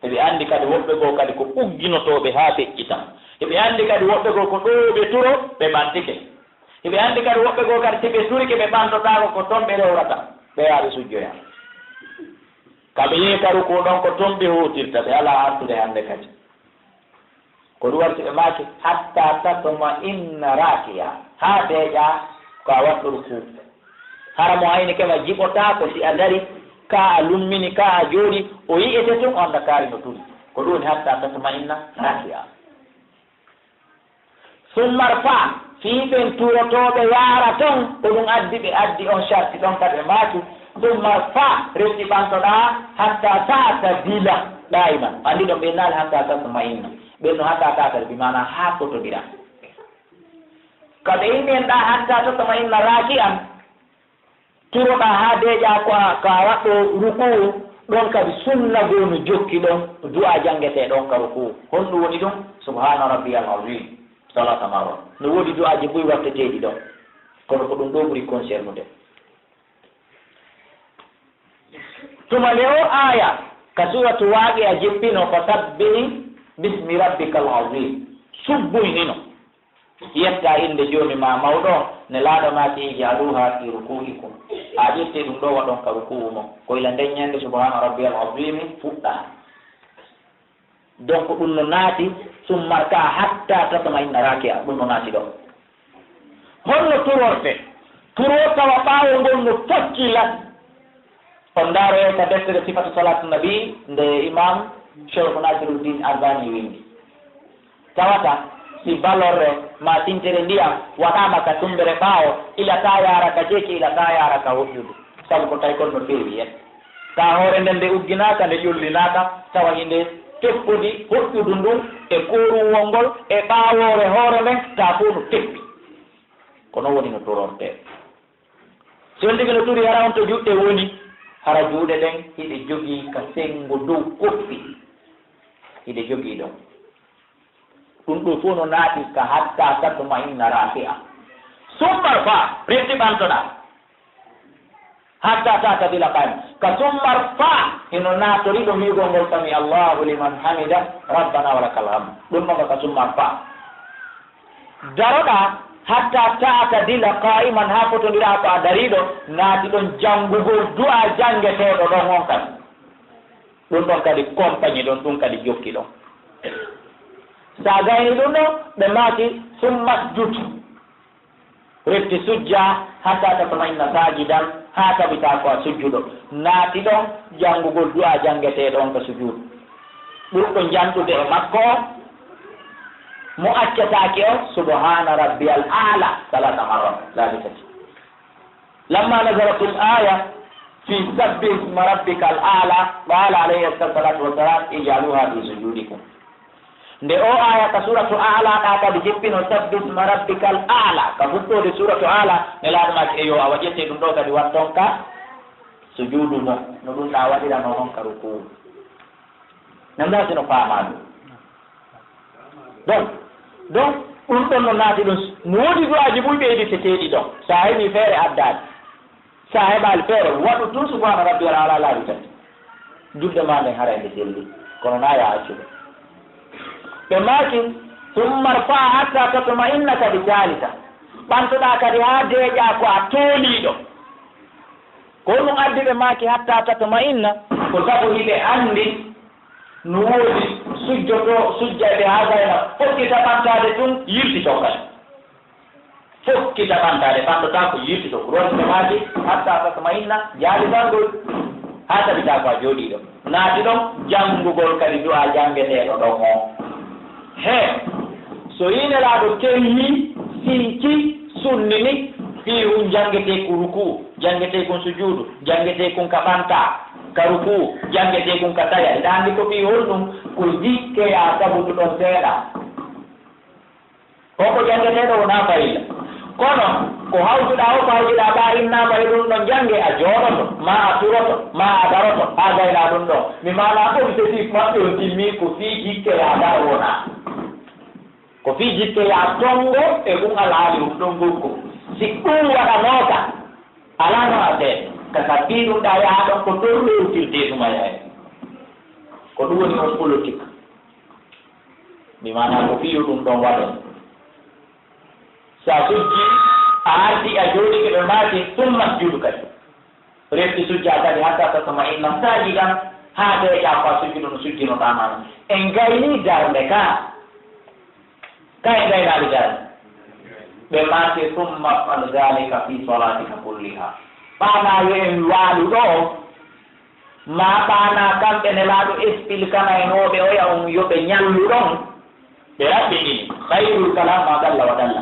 Hiɓe anndi kadi woɓɓe goo kadi ko ugginotooɓe haa feƴƴita. Hiɓe anndi kadi woɓɓe goo ko ɗo ɓe turo, ɓe ɓantike. Hiɓe anndi kadi woɓɓe goo kadi si ɓe turike, ɓe ɓantotaako, ko ton ɓe rewrata, ɓe yaha ɓe sujjoya. Ka ɓe yehi ka rukuu ɗon, ko ton ɓe hootirta, ɓe alaa artude hannde kadi. Ko ɗum waɗi si ɓe maaki, "Hatta tatma'inna raaki'a," haa deeƴaa ko a waɗɗo rukuu. Hara mo aynike ma jiɓotaako si a dari, kaa a lummini, kaa a jooɗi, o yi'ete tun, o annda kaari no turi. Ko ɗum woni "hatta tatma'inna raaki'a." Summa rfa', Fii ɓen turotooɓe yaara ton, ko ɗum addi ɓe addi on sarti ɗon, kadi ɓe maaki, ثم ارفع, refti ɓantoɗaa, حتى تعتدل قائما. Anndi ɗon ɓe naali حتى تطمئن. Ɓen no حتى تعتدل, bi maanaa haa fotondiraa. Ka ɓe inni en ɗaa حتى تطمئن راكعا, turoɗaa haa deeƴaa ko a, ko a waɗɗo rukuu, ɗon kadi sunna goo no jokki ɗon, du'aa janngetee ɗon ka rukuu. Honɗum woni ɗum? سبحان ربي العظيم ثلاث مرات. No woodi du'aaji buy watteteeɗi ɗon, kono ko ɗum ɗoo ɓuri concernude. Tuma nde oo aaya ka suuratu Waaqi'a jippinoo, فسبح باسم ربك العظيم. Subbuynino. Yetta innde Joomi maa mawɗo on, Nelaaɗo maaki, اجعلوها في ركوعكم. A ƴettee ɗum ɗoo waɗon ka rukuu mon. Ko ila nden ñannde سبحان ربي العظيم fuɗɗaa. Donc ɗum no naati, ثم اركع حتى تطمئن راكعا. Ɗum no naati ɗon. Honno turorte? Turoo tawa ɓaawo ngol no tokki lan. On ndaaroyee ka deftere Sifatu Salaatu Nabi nde Imam Cheikh Nasiruddin Albani winndi. Tawata si balorre maa tintere ndiyam waɗaama ka tumbere ɓaawo, ila taa yaara ka jeeke, ila taa yaara ka hoƴƴudu. Sabu ko tawi kon no feewi en. Taa hoore nden nde ugginaaka, nde ƴollinaaka, tawa hinde teppodi hoƴƴudu ndun e kooruwol ngol e ɓaawoore hoore nden, taa fow no teppi. Ko non woni no turortee. Si on tigi no turi, hara on to juuɗe woni, hara juuɗe ɗen hiɗe jogii ka senngo dow koppi, hiɗe jogii ɗon. Ɗum ɗoo fow no naati ka حتى تطمئن راكعا. ثم ارفع, refti ɓantoɗaa. حتى تعتدل قائما. Ka ثم ارفع, hino naatori ɗon wi'ugol ngol سمع الله لمن حمده ربنا ولك الحمد. Ɗum ɗon ko ka ثم ارفع. Daroɗaa حتى تعتدل قائما, haa fotondiraa ko a dariiɗo, naati ɗon janngugol du'aa janngeteeɗo ɗon on kadi. Ɗum ɗon kadi compagnie ɗon, ɗum kadi jokki ɗon. So a gayni ɗum ɗon, ɓe maaki, ثم اسجد. Refti sujjaa, حتى تطمئن ساجدا, haa tabitaa ko a sujjuɗo. Naati ɗon janngugol du'aa janngeteeɗo on ka sujuudu. Ɓurɗo janɗude e makko o, mo accataake o, سبحان ربي الأعلى ثلاث مرات, laabi tati. لما نزلت الآية في سبح اسم ربك الأعلى، قال عليه الصلاة والسلام: اجعلوها في سجودكم. Nde oo aaya ka suuratu A'la ɗaa kadi jippino, سبح اسم ربك الأعلى, ka fuɗɗoode suuratu A'la, Nelaaɗo maaki, eyo, awa ƴettee ɗum ɗoo kadi watton ka sujuudu mon, no ɗum ɗaa waɗirano non ka rukuu. Nanndaa si no faamaa ɗum. Donc, donc, ɗum ɗon no naati ɗum, no woodi du'aaji buy ɓeydi teteeɗi ɗon. So a heɓii feere addaade, so a heɓaali feere, waɗu tun سبحان ربي الأعلى laabi tati. Julde maa nden haray nde selli, kono naa ya accu ɗum. Ɓe maaki, ثم ارفع حتى تطمئن kadi ثالثا. Ɓantoɗaa kadi haa deeƴaa ko a tooliiɗo. Ko ɗum addi ɓe maaki حتى تطمئن, ko sabu hiɓe anndi no woodi sujjoto, sujjayɓe haa gayna fokkita ɓantaade tun, yiltitoo kadi. Fokkita ɓantaade, ɓantotaako, yiltitoo. Ko ɗum addi ɓe maaki حتى تطمئن جالسا, haa tabitaa ko a jooɗiiɗo. Naati ɗon janngugol kadi du'aa janngeteeɗo ɗon on. He, so yii Nelaaɗo kerhi, sinci, sunnini, fii hun janngetee kun rukuu, janngetee kun sujuudu, janngetee kun ka ɓantaa, ka rukuu, janngetee kun ka taya. Hiɗa anndi ko fii honɗum? Ko jikkeyaa sabutu ɗon seeɗa. On ko janngeteeɗo wonaa farilla. Kono, ko hawjuɗaa o, ko hawjuɗaa ɓaa innaama e ɗum ɗon jannge, a jooɗoto, maa a turoto, maa a daroto, haa gaynaa ɗum ɗon. Mi maanaa objectif maɓɓe on timmii ko fii jikkeyaa daro wonaa. Ko fii jikkeyaa tonngo e ɗum alhaali ɗum ɗon gorko. Si ɗum waɗanooka, alaa no a seeɗa. Ka sabbii ɗum ɗaa yaha ɗon ko torɗo e utilde tuma yahay. Ko ɗum woni on politique. Bi maanaa ko fii yo ɗum ɗon waɗe. So a sujjii, a artii, a jooɗike, ɓe maaki, ثم اسجد kadi. Refti sujjaa kadi حتى تطمئن ساجدا, haa deeƴaa ko a sujjuɗo no sujjinoɗaa maa. En gaynii darnde ka. Ka en gaynaali darnde. Ɓe maaki, ثم افعل ذلك في صلاتك كلها. Ɓaanaa yo en waalu ɗoo. Maa ɓaanaa kamɓe Nelaaɗo explikanaynoɓe oya on yo ɓe ñallu ɗon, ɓe raɓɓiɗini. خير الكلام ما قل ودل.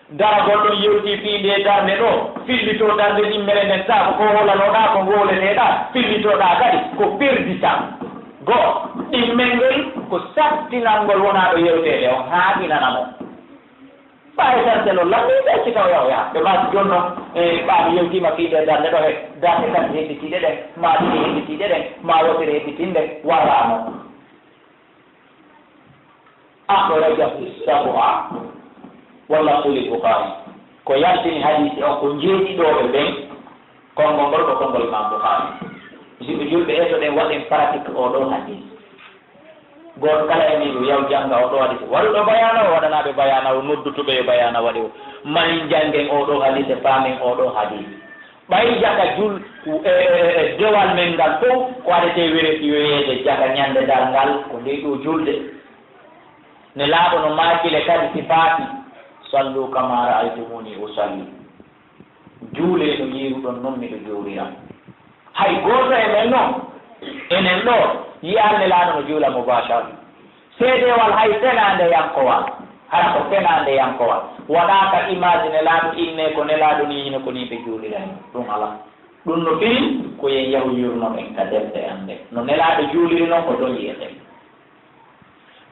Daragol ɗon yewtii fii ndee darnde ɗoo, fillitoo darnde ɗimmere nden, saabu ko hoolanoɗaa ko ngooleteɗaa, fillitoɗaa kadi ko perdital. Goo, ɗimmel ngel ko sattinangol wonaaɗo yewteede on haa inana mo. Ɓaawo darnde ɗoo, lammiiɓe acci taw yaw yaha. Ɓe maaki jonno, e ɓaa mi yewtiima fii ndee darnde ɗoo, he darnde tati hebbitiiɗe ɗen, maa ɗiɗi hebbitiiɗe ɗen, maa wootere hebbitinde, waraano. Akhrajahu sab'a wa lafzu lil Bukhari. Ko yaltini hadiisi on ko njeeɗiɗooɓe ɓen, konngol ngol ko konngol Imam Bukhari. Musidɓe julɓe, e to ɗen waɗen pratique oo ɗoo hadiisi. Gooto kala e min ɗum yaw jannga oo ɗoo hadiisi. Waɗuɗo bayaana o, waɗanaaɓe bayaana o, noddutuɓe yo bayaana waɗe o. Mahin janngen oo ɗoo hadiisi, faamen oo ɗoo hadiisi. Ɓay jaka jul-, e, e, e, e dewal men ngal fow, ko adetee weretiyoyeede jaka ñande darngal, ko ndee ɗoo julde. Nelaaɗo no maakile kadi si faati, "Sallu kama ra'aytumuni usalli." Juulee no yiiruɗon non miɗo juulira. Hay gooto e men non, enen ɗoo, yi'aali Nelaaɗo no juula mubashar. Seedeewal hay fenaande yankowal, hara ko fenaande yankowal, waɗaaka image Nelaaɗo, innee ko Nelaaɗo nii, hino ko nii ɓe juulirani. Ɗum alaa. Ɗum no firi ko yen yahu yurno en ka defte an ɗe. No Nelaaɗo juuliri non ko ɗon yi'eten.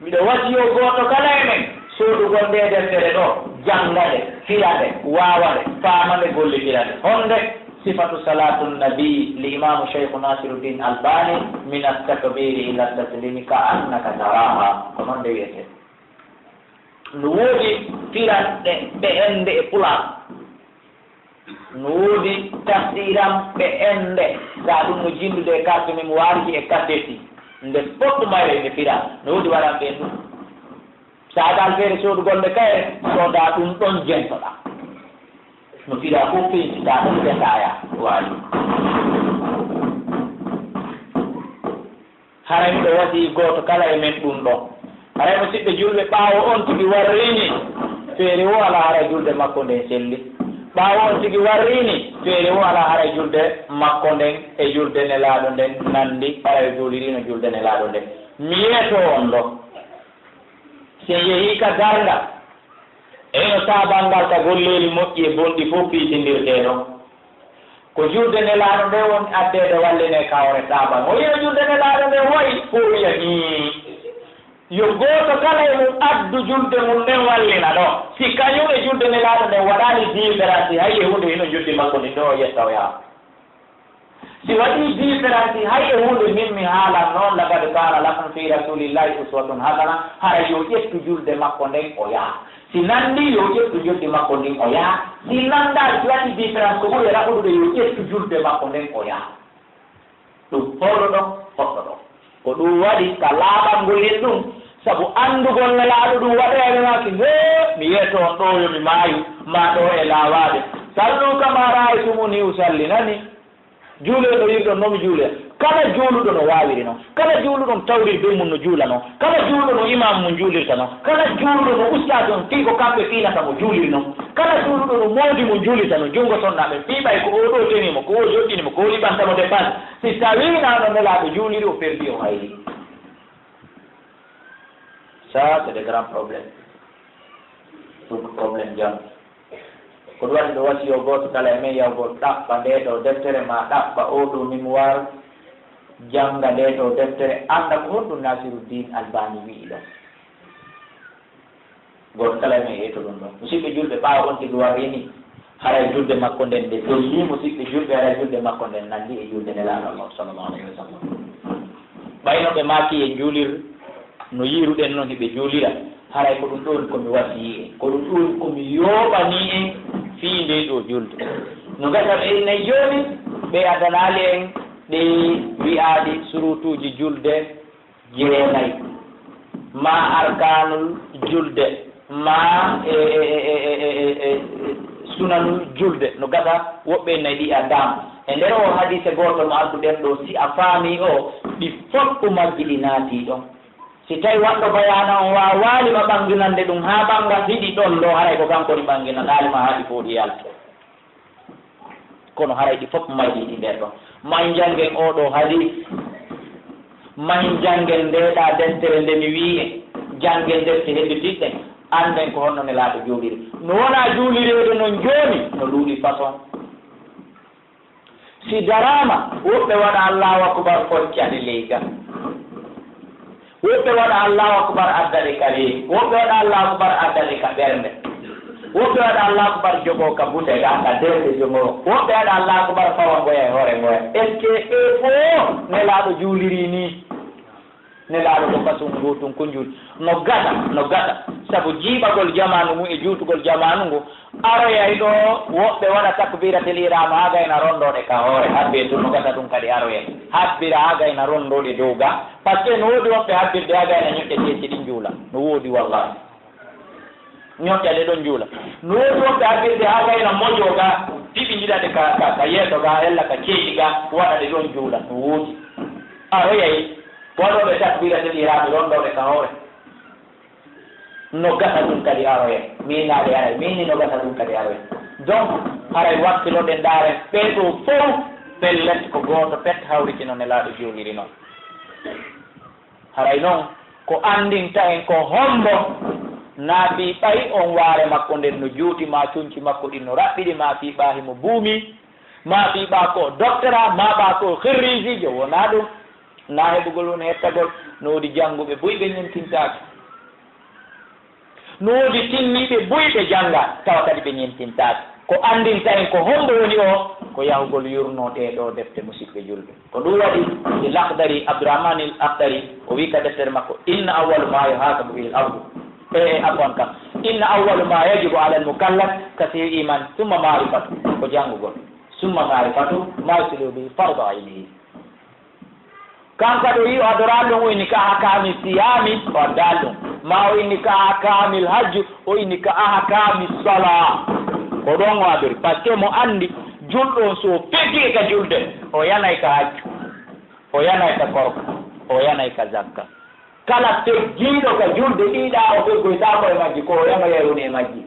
Miɗo wasiyoo gooto kala e men soodugol ndee deftere ɗoo, jannga nde, fira nde, waawa nde, faama nde, gollitira nde. Honde? Sifatu salatu nabi li Imaamu Sheikh Nasiruddin Albani, min at-takbiri ila at-taslimi ka annaka taraha. Ko non nde wi'etee. No woodi firanɗe ɓe ende e Pulaar. No woodi tafsiran ɓe ende. Sa ɗum no jinndude e carte mémoire ji e cassette. Nde fof ko mayre nde fira. No woodi waɗan ɓen ɗum. Sa gal feere soodugol nde kayre, sooda ɗum ɗon jentoɗa. No fira fof fenti, ta ɗum ɓe saya. Waali. Haray miɗo wasii gooto kala e men ɗum ɗoo. Haray, musidɓe julɓe, ɓaawo on tigi warriini, feere woo alaa haray julde makko nden selli. Ɓaawo on tigi warriini, feere woo alaa haray julde makko nden e julde Nelaaɗo nden nandi, haray o juuliriino julde Nelaaɗo nden. Mi yeetoo on ɗoo. Si en yehii ka darnga, e no taabanngal ka golleeli moƴƴi e bonɗi fof piitindirtee ɗon. Ko julde Nelaaɗo nden woni addeede wallinee ka hoore taabanngal. O yi'a julde Nelaaɗo nden wayi, fof wi'a, "Hii." Yo gooto kala e mum addu julde mum nden wallina ɗoo. Si kañum e julde Nelaaɗo nden waɗaali différence, hay e huunde hino njoddi makko ndin ɗoo, o yetta o yaha. Si waɗii différence hay e huunde min mi haalan noon, "Laqad kaana lakum fii rasuulillaahi uswatun hasana", hara yo ƴettu julde makko nden o yaha. Si nanndii yo ƴettu njoddi makko ndin o yaha. Si nanndaa, si waɗii différence ko ɓuri raɓuɗude yo ƴettu julde makko nden o yaha. Ɗum hoɗo ɗon, hoɗo ɗon. Ko ɗum waɗi ka laaɓangol en ɗum, sabu anndugol Nelaaɗo ɗum waɗeede maaki, hee, mi yeeto on ɗoo yo mi maayu, maa ɗoo e laawaade. "Sallu kamaa ra'aytumuni usalli", nani? Juulee no yi'irɗon no mi juulira. Kala juuluɗo no waawiri non. Kala juuluɗo no tawriri bee mum no juula non. Kala juuluɗo no imaam mum juulirta non. Kala juuluɗo no ustaas on fii ko kamɓe fiinata mo juuliri non. Kala juuluɗo no moodi mum juulirta non. Junngo sonnaa ɓen fii ɓay ko oo ɗoo teni mo, ko oo joɗɗini mo, ko oo liɓanta mo dépense. Si tawii naa no Nelaaɗo juuliri, o perdi, o hayri. Ça, c'est des grands problèmes. Ɗum ko problème jam. Ko ɗum waɗi ɗo wasiyoo gooto kala e men yahugol ɗaɓɓa ndee ɗoo deftere, maa ɗaɓɓa oo ɗoo mémoire, jannga ndee ɗoo deftere, annda ko honɗum Nasiruddin Albani wi'i ɗon. Gooto kala e men yeeto ɗum ɗon. Musidɓe julɓe, ɓaawo on tigi warri nii, haray julde makko nden nde selli, musidɓe julɓe, haray julde makko nden nanndi e julde Nelaaɗo Allah, sallallahu alayhi wa sallam. Ɓay no ɓe maaki en juulir no yiiruɗen non hiɓe juulira, haray ko ɗum ɗoon ko mi wasiyii en, ko ɗum ɗoon ko mi yooɓanii en fii ndee ɗoo julde. No gasa ɓe innay jooni, ɓe addanaali en ɗi wi'aaɗi surutuuji julde jeenay, maa arkaanul julde, maa e, e, e, e, e sunanul julde, no gasa woɓɓe nay ɗi addaama. E nder oo hadiise gooto mo adduɗen ɗoo, si a faamii oo, ɗi fof ko majji ɗi naatii ɗon. Si tawi waɗɗo bayaana on waawaali ma ɓannginande ɗum haa ɓannga hiɗi ɗon ɗoo, haray ko kanko ni ɓannginanaali ma haa ɗi fof ɗi yalta. Kono haray ɗi fof mayɗi ɗi nder ɗon. Mahi njanngen oo ɗoo hadiis. Mahi njanngen ndee ɗaa deftere nde mi wi'i en. Janngen defte hebbitiɗɗe. Annden ko honno Nelaaɗo juuliri. No wona juulireede noon jooni, no luuɗi façon. Si daraama, woɓɓe waɗa Allahu Akbar focca ɗe ley ga. Woɓɓe waɗa Allahu Akbar adda ɗe ka reedu. Woɓɓe waɗa Allahu Akbar adda ɗe ka ɓernde. Woɓɓe waɗa Allahu Akbar jogoo ka bute ga, ka derde jogoo. Woɓɓe waɗa Allahu Akbar fawa ngoya e hoore ngoya. Est-ce que ɓe fof Nelaaɗo juuliri nii? Nelaaɗo ko façon gootun ko juul-, no gasa, no gasa. Sabu jiiɓagol jamaanu ngun e juutugol jamaanu ngun, aroyay ɗo woɓɓe waɗa takbiratul ihram haa gayna rondooɗe ka hoore. Habbee tun no gasa ɗun kadi aroyay. Habbira haa gayna rondooɗe dow ga. Parce que no woodi woɓɓe habbirde haa gayna ñoƴƴe ceeci ɗin juula. No woodi wallahi. Ñoƴƴa ɗe ɗon juula. No woodi woɓɓe habbirde haa gayna mojo ga, tiɓindira ɗe ka, ka, ka yeeso ga, ella ka ceeci ga, waɗa ɗe ɗon juula. No woodi. Aroyay. Waɗooɓe takbiratul ihrami rondooɓe ka hoore. No gasa ɗun kadi aroyay. Miinaade aray. Miini no gasa ɗun kadi aroyay. Donc, haray wakkiloɗen ndaaren ɓee ɗoo fow pellet ko gooto pet hawritino Nelaaɗo juuliri non. Haray non ko anndinta en ko hombo, naa fii ɓay on waare makko nden no juuti, maa cunci makko ɗin no raɓɓiɗi, maa fii ɓaa himo buumi, maa fii ɓaa ko doctorat, maa ɓaa ko xirriijiijo, wonaa ɗun. Naa heɓugol woni hettagol, no woodi jannguɓe buy ɓe ñentintaake. No woodi tinniiɓe buy ɓe jannga, tawa kadi ɓe ñentintaake. Ko anndinta en ko hombo woni o, ko yahugol yurnoo ɗee ɗoo defte, musiɓɓe julɓe. Ko ɗun waɗi si Lakhdari, Abdurrahman il Akhdari, o wi'i ka deftere makko, "Inna awwalu ma yuhasabu bihi al-abdu." E, e, afwan kam. "Inna awwalu ma yajibu ala al-mukallaf tasihihul iman, summa ma'rifatu." Ko janngugol. "Summa ma'rifatu ma yusilu bihi fardu aynihi." Kanko kadi o wi'i o adoraali ɗun, o inni ka ahkaami siyaami, o addaali ɗun. Maa o inni ka ahkaamil hajju, o inni ka ahkaami salaa. Ko ɗon o adori, parce que mo anndi julɗo on so o feggii ka julde, o yanay ka hajju, o yanay ka korka, o yanay ka zakka. Kala feggiiɗo ka julde, ɗiɗa o feggoytaako e majji, ko o yanoyay woni e majji.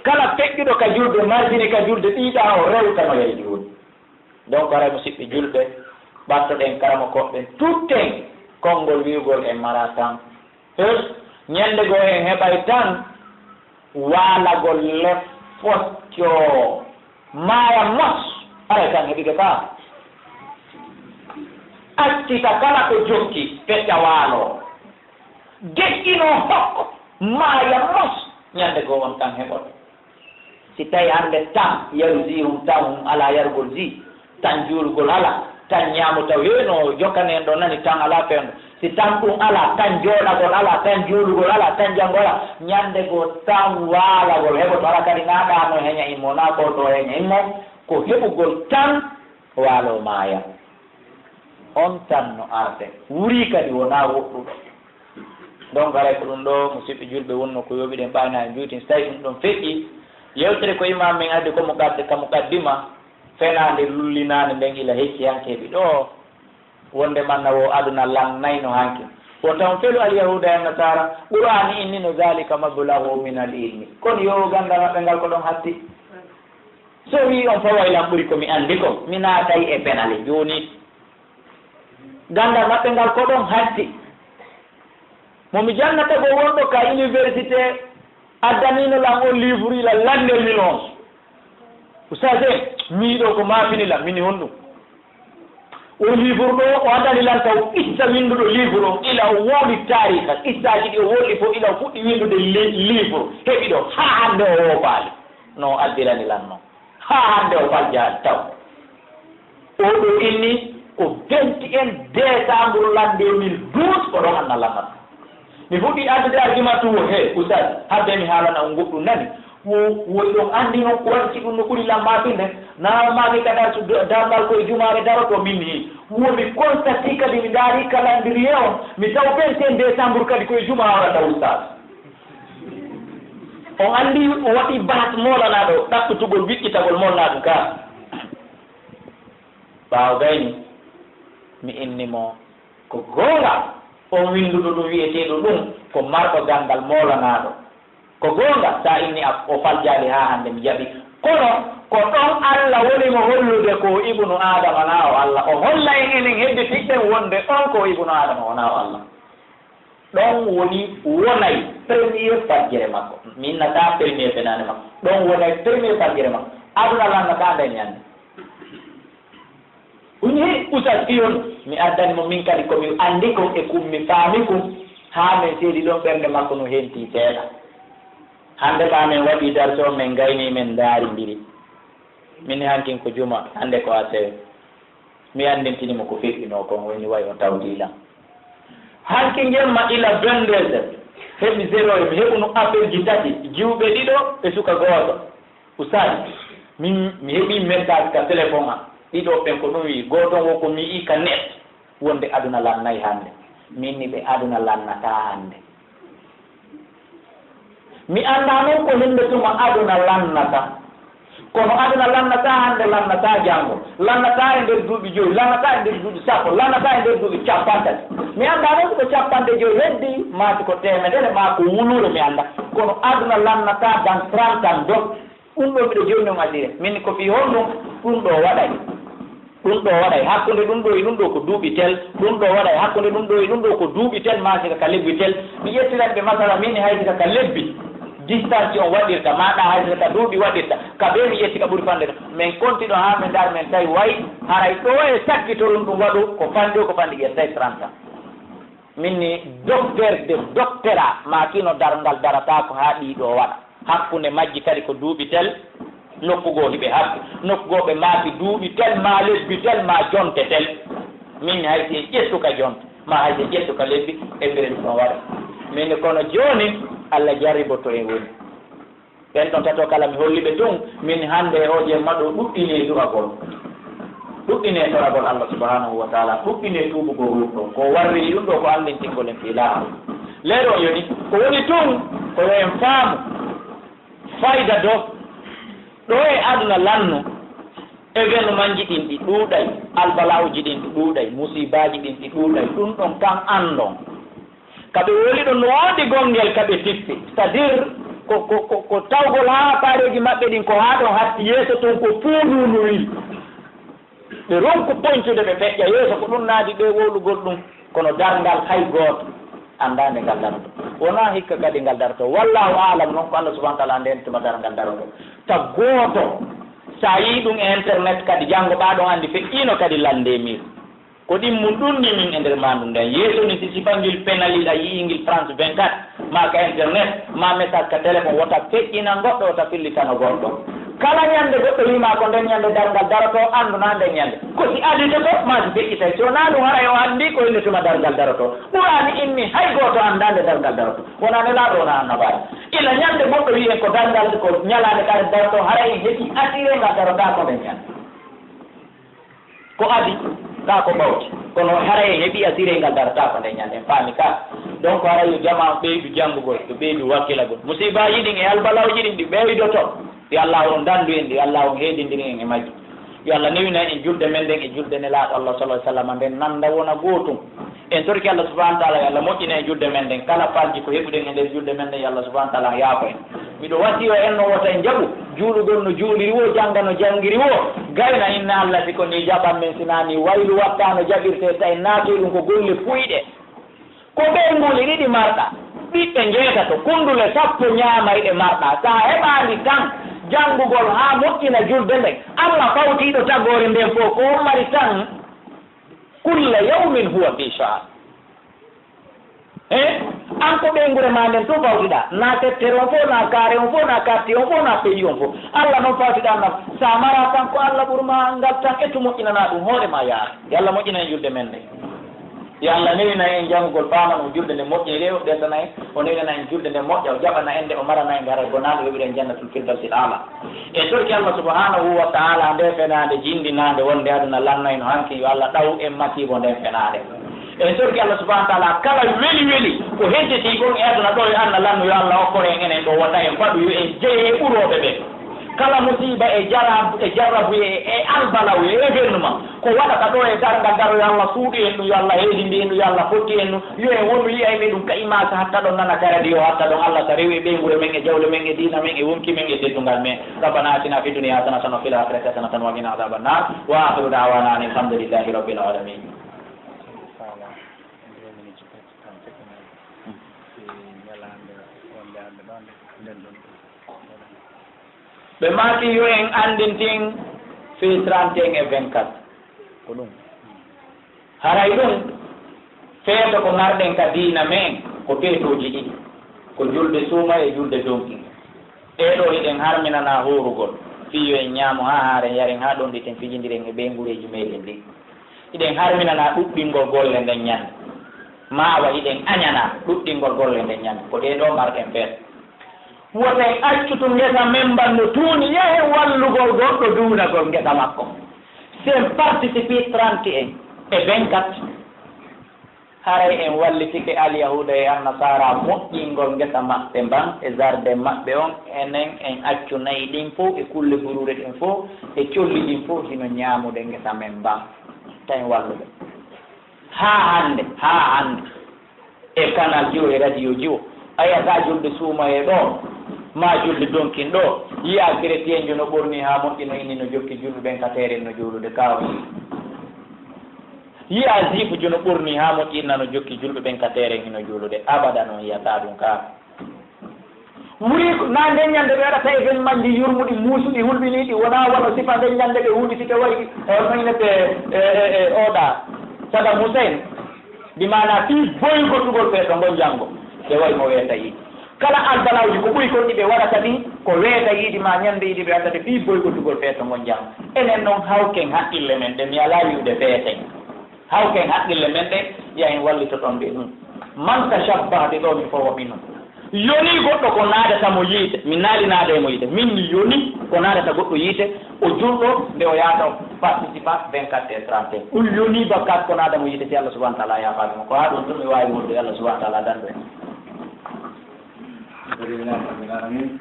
Kala feƴƴuɗo ka julde, marjini ka julde, ɗiɗa o rewtanoyay jooni. Donc, haray musiɓɓe julɓe, ɓattoɗen karamokooɓe ɓen, tutten konngol wi'ugol en mara tan. Hir, ñande goo en heɓay tan waalagol le focco maaya mos, haray tan heɓike ka. Accita kala ko jokki, fecca waaloo. Deƴƴinoo hokko, maaya mos, ñande goo on tan heɓoto. Si tawi hannde tan yaru ji hum tan hum alaa yarugol ji, tan juulugol alaa, tan ñaamo taw hee no jokkani en ɗo nani tan alaa fewndo. Si tan ɗum alaa, tan jooɗagol alaa, tan juulugol alaa, tan janngol alaa, ñande goo tan waalagol heɓoto. Hara kadi naa ɗaa no heña immo, naa ko ɗo heña immo, ko heɓugol tan waaloo maaya. On tan no arde. Wurii kadi wonaa woɗɗuɗo. Donc, haray ko ɗum ɗoo, musiɓɓe julɓe, wonnoo ko yooɓiɗen ɓaynaa en juutin. So tawii ɗum ɗon feƴƴi, yewtere ko imaam men addi ko muqaddi-, ka muqaddima, fenaande lullinaande nden ila hecci hanki heɓi ɗoo, wonde manna wo aduna lannayno hanki. Wonta on felu al yahuuda e nasaara, Qur'aani inni no zalika mablaghuhum min al ilmi. Kono yo ganndal maɓɓe ngal ko ɗon hatti. So wii on faway lan ɓuri ko mi anndi kon, mi naatay e penale jooni. Ganndal maɓɓe ngal ko ɗon hatti. Mo mi janngata ko wonɗo ka université, addaniino lan on livre ila lanndel mi non. Ustaase, mi ɗo ko maafini lan, mini honɗum? O livre ɗo, o addani lan taw qissa winnduɗo livre on, ila o wowli taariika, qissaaji ɗi o wowli fof, ila o fuɗɗi winndude li-, livre, heɓi ɗo, haa hannde o woopaali. No o addirani lan non. Haa hannde o faljaali taw. Oo ɗoo inni ko vingt et un décembre lan deux mille douze, ko ɗon anna lan non. Mi fuɗɗi addude argument tun, wo, he, Oustaz, habde mi haalana on goɗɗum nani. Wo, wo ɗon anndi non ko waɗi si ɗum no ɓuri lan maafinde. Na maami ka darsu, darngal ko e jumaare daroto min ni. Wo mi constati kadi mi ndaari calendrier on, mi taw vingt et un décembre kadi ko e jumaare wara taw Oustaz. On anndi o waɗi baas moolanaaɗo, ɗaɓɓitugol, wiɗɗitagol moolanaaɗo ka. Ɓaawo gayni, mi inni mo ko goonga, on winnduɗo ɗum wi'eteeɗo ɗum ko marɗo ganndal moolanaaɗo. Ko goonga, sa inni a, o faljaali haa hannde mi jaɓi. Kono ko ɗon Alla woni mo hollude ko o ibnu Aadama naa o Alla. O holla en enen hedditiɓɓen wonde on ko o ibnu Aadama wonaa o Alla. Ɗon woni wonay premier fajjere makko. Mi innataa premier fenaande makko. Ɗon wonay premier fajjere makko. Aduna lannataa nden ñannde. Ɗum he usat piyon, mi addani mo min kadi ko mi anndi kon e kun mi faami kun, haa men seedi ɗon ɓernde makko no henti seeɗa. Hannde ɓaa men waɗii darso, men gaynii, men ndaarindiri. Min hankin ko juma, hannde ko asewe. Mi anndintini mo ko feƴƴunoo kon, woni way o tawdii lan. Hanki jemma ila vingt-deux heures, heɓi zéro heure, mi heɓuno appel ji tati, jiwɓe ɗiɗo e suka gooto. Oustaz, min mi heɓi message ka téléphone am, ɗiɗo ɓen ko ɗum wi'i, gooto on wo ko mi yi'i ka net, wonde aduna lannay hannde. Min ni ɓe aduna lannataa hannde. Mi anndaa non ko hinde tuma aduna lannata. Kono aduna lannataa hannde, lannataa janngo, lannataa e nder duuɓi joyi, lannataa e nder duuɓi sappo, lannataa e nder duuɓi cappanɗe tati. Mi anndaa non ko capanɗe joyi heddi, maa si ko teemedere, maa ko wuluure, mi anndaa. Kono aduna lannataa dans trente ans, donc, ɗum ɗoo miɗo jonni on asire. Min ko fii honɗum ɗum ɗoo waɗay? Ɗum ɗoo waɗay hakkunde ɗum ɗoo e ɗum ɗoo ko duuɓi tel, ɗum ɗoo waɗay hakkunde ɗum ɗoo e ɗum ɗoo ko duuɓi tel, maa sika ka lebbi tel. Mi ƴettiran ɓe masala min hay sika ka lebbi, distance on waɗirta, maa ɗa hay sika ka duuɓi waɗirta, ka bee mi ƴetti ka ɓuri fanɗude. Men konti ɗo haa men ndaar men tawi way, haray ɗoo e sakkitorum ɗum waɗu ko fanɗi o, ko fanɗi ƴettay trente ans. Min ni docteur de doctorat, maa kino darngal darataako haa ɗii ɗoo waɗa. Hakkunde majji kadi ko duuɓi tel, nokku goo hiɓe hakku, nokku goo ɓe maaki duuɓi tel, maa lebbi tel, maa jonte tel. Min hay si en ƴettu ka jonte, maa hay si en ƴettu ka lebbi, e mbiri ɗum ɗon waɗa. Min kono jooni, Allah jarriboto en woni. Ɓen ɗon tato kala mi holli ɓe tun, min hannde e oo jemma ɗoo ɗuɗɗinee du'agol. Ɗuɗɗinee toragol Allah subhanahu wa ta'ala, ɗuɗɗinee tuubugol ɗum ɗoo. Ko warri ɗum ɗoo ko anndintingol en fii laamu. Leero yoni, ko woni tun, ko yo en faamu. Fayda do, ɗo e aduna lanno, événement ji ɗin ɗi ɗuuɗay, albala'uji ɗin ɗi ɗuuɗay, musiibaaji ɗin ɗi ɗuuɗay, ɗum ɗon kan anndon. Ka ɓe woni ɗon no woodi gonngel ka ɓe tippi, c'est-à-dire ko, ko, ko, ko tawgol haa faareeji maɓɓe ɗin ko haa ɗon hatti yeeso tun ko puuɗuulu wi. Ɓe ronku poñcude, ɓe feƴƴa yeeso, ko ɗum naadi ɓe wowlugol ɗum. Kono darngal hay gooto anndaa nde ngal daroto. Wonaa hikka kadi ngal daroto. Wallahu a'lam, non ko Allah subhanahu wa ta'ala anndi en tuma darngal daroto. Ta gooto, so a yii ɗum e internet kadi, janngo ɓaa ɗon anndi feƴƴiino kadi lande miir. Ko ɗimmun ɗum ni min e nder maandu nden. Yeeso ni si sipangil penalil a yii ngil France vingt-quatre, maa ka internet, maa message ka téléphone, wota feƴƴinan goɗɗo, wota fillitano goɗɗo. Kala ñande goɗɗo wiima ko nden ñande darngal daroto, anndunaa nden ñande. Ko si aditoto, maa si feƴƴitay. Si wonaa ɗum, haray o anndi ko inde tuma darngal daroto. Qur'aani inni hay gooto anndaa nde darngal daroto. Wonaa nelaaɗo, wonaa annabaajo. Ila ñande goɗɗo wi'i en ko darngal, ko ñalaande kare daroto, haray en heɓi assuré ngal darotaako nden ñande. Ko adi, kaa ko ɓawti. Kono haray en heɓi assuré ngal darataako nden ñande, en faami ka. Donc haray yo jamaa ɓeydu janngugol, ɓe ɓeydu wakkilagol. Musiibaaji ɗin e albalawji ɗin ɗi ɓeydoto. Yo Allah on dandu en, yo Allah on heedindiri en e majji. Yo Allah newina en julde men nden e julde Nelaaɗo Allah sallallahu alaihi wasallam nden nanda wona gootum. En torki Allah subhanahu wa ta'ala, yo Allah moƴƴina en julde men nden. Kala falji ko heɓuɗen e nder julde men nden, yo Allah subhanahu wa ta'ala yaafo en. Miɗo wasiyo en no wota en jaɓu juulugol no juuliri woo, jannga no janngiri woo. Gayna inna Allah, si ko ni jaɓan men, si naa ni waylu watta no jaɓirtee, tawi naati ɗum ko golle puyɗe. Ko ɓeynguuli ɗiɗi marɗa, ɓiɓɓe njeetato, kunndule sappo ñaamay ɗe marɗa. So a heɓaani tan janngugol haa moƴƴina julde nden, Allah fawtiiɗo tagoore nden fof, ko on mari tan. Kulla yawmin huwa fi sha'an. Eh? An ko ɓeynguure maa nden to fawtiɗaa, naa settere on fof, naa kaare on fof, naa quartier on fof, naa pays on fof. Allah non fawtiɗaa naf. Sa mara tan ko Allah ɓuri maa ngal tan, ettu moƴƴinanaa ɗum hoore maa yaara. Yo Allah moƴƴinan julde men nde. Yo Allah newina en janngugol, faama no julde nde moƴƴiri, o ɓeydana en, o newinana en julde nde moƴƴa, o jaɓana en nde, o marana en nde, haray gonaaɗo yoɓira en jannatul firdawsil aala. E torki Allah subhanahu wa ta'ala nde fenaande jinndinaande wonde aduna lannoyno hanki, yo Allah ɗaw en masiibo nden fenaande. En torki Allah subhanahu wa ta'ala kala weli weli ko hedditii kon e aduna ɗo e anna lanno, yo Allah okkor en enen ɗo, wota en faɗu, yo en jeye e ɓurooɓe ɓe. Kala musiiba e jara-, e jarrabu e, e albalaw e événement ko waɗata ɗo e darngal daro, yo Allah suuɗi en ɗum, yo Allah heedindi en ɗum, yo Allah fotti en ɗum, yo en wonu yi'ayɓe ɗum ka image hatta ɗon, nana ka radio hatta ɗon. Allah ta rewi e ɓeynguure men, e jawle men, e diina men, e wonki men, e teddungal men. ربنا آتنا في الدنيا حسنة وفي الآخرة حسنة وقنا عذاب النار. وآخر دعوانا أن الحمد لله رب العالمين. Deux minutes, peut-être trente secondes. C'est ñalaande Ɓe maaki yo en anndintin fii trente et un e vingt-quatre. Ko ɗum. Haray ɗum feeto ko marɗen ka diina men ko feetooji ɗiɗi, ko julde suuma e julde donki. Ɗee ɗoo hiɗen harminanaa hoorugol fii yo en ñaamu haa haaren, yaren haa ɗonɗiten, fijindiren e ɓeynguureeji meeɗen ɗin. Hiɗen harminanaa ɗuɗɗingol golle nden ñannde. Maawa hiɗen añanaa ɗuɗɗingol golle nden ñannde. Ko ɗee ɗoo marɗen feet. Woten accutu ngesa men mban no tuuni, yahen wallugol goɗɗo duunagol ngesa makko. Si en participe trente et un e vingt-quatre, haray en wallitike Alyahuuda e Annasaara moƴƴingol ngesa maɓɓe mban e zarden maɓɓe on, enen en accu nayi ɗin fow e kulle buruure ɗin fow e colli ɗin fow hino ñaamude ngesa men mban. Tawi wallude. Haa hannde, haa hannde, e kanal jiwo e radio jiwo, a yi'ataa julde suumayee ɗoo, maa julde donkin ɗoo, yi'aa keretiyeenjo no ɓornii haa moƴƴi no inni no jokki julɓe ɓen ka teeren no juulude, kaa on yi'ii? Yi'aa ziifujo no ɓornii haa moƴƴi inna no jokki julɓe ɓen ka teeren hino juulude, abadan on yi'ataa ɗum kaa. Wuri ko naa nden ñande ɓe waɗata événement ji yurmuɗi, muusuɗi, hulɓiniiɗi, wonaa wano sifa nden ñande ɓe huuɗitike wayi, e, on no innete, e, e, e, oɗa Saddam Hussein. Bi maanaa fii boygotugol feeto ngon janngo, ɓe wayi mo weeta iidi. Kala albalawji ko ɓuri kon ɗi ɓe waɗata ɗin, ko weeta iidi maa ñande iidi ɓe waɗata ɗi fii boygotugol feeto ngon janngo. Enen non hawken haqqille men ɗe, mi alaa wi'ude feeten. Hawken haqqille men ɗe, yahen wallitoɗon ɓe ɗum. Man tashabbaha bi qawmin fahuwa minhum. Yonii goɗɗo ko naadata mo yiite, min naali naada e mo yiite. Min mi yonii ko naadata goɗɗo yiite, o julɗo, nde o yaata o participa vingt-quatre et trente et un. Ɗum yonii bakkaat ko naada mo yiite, si Allah subhanahu wa ta'ala yaafaali mo. Ko haa ɗum tun mi waawi wonde, Allah subhanahu wa ta'ala dandu en. Amin.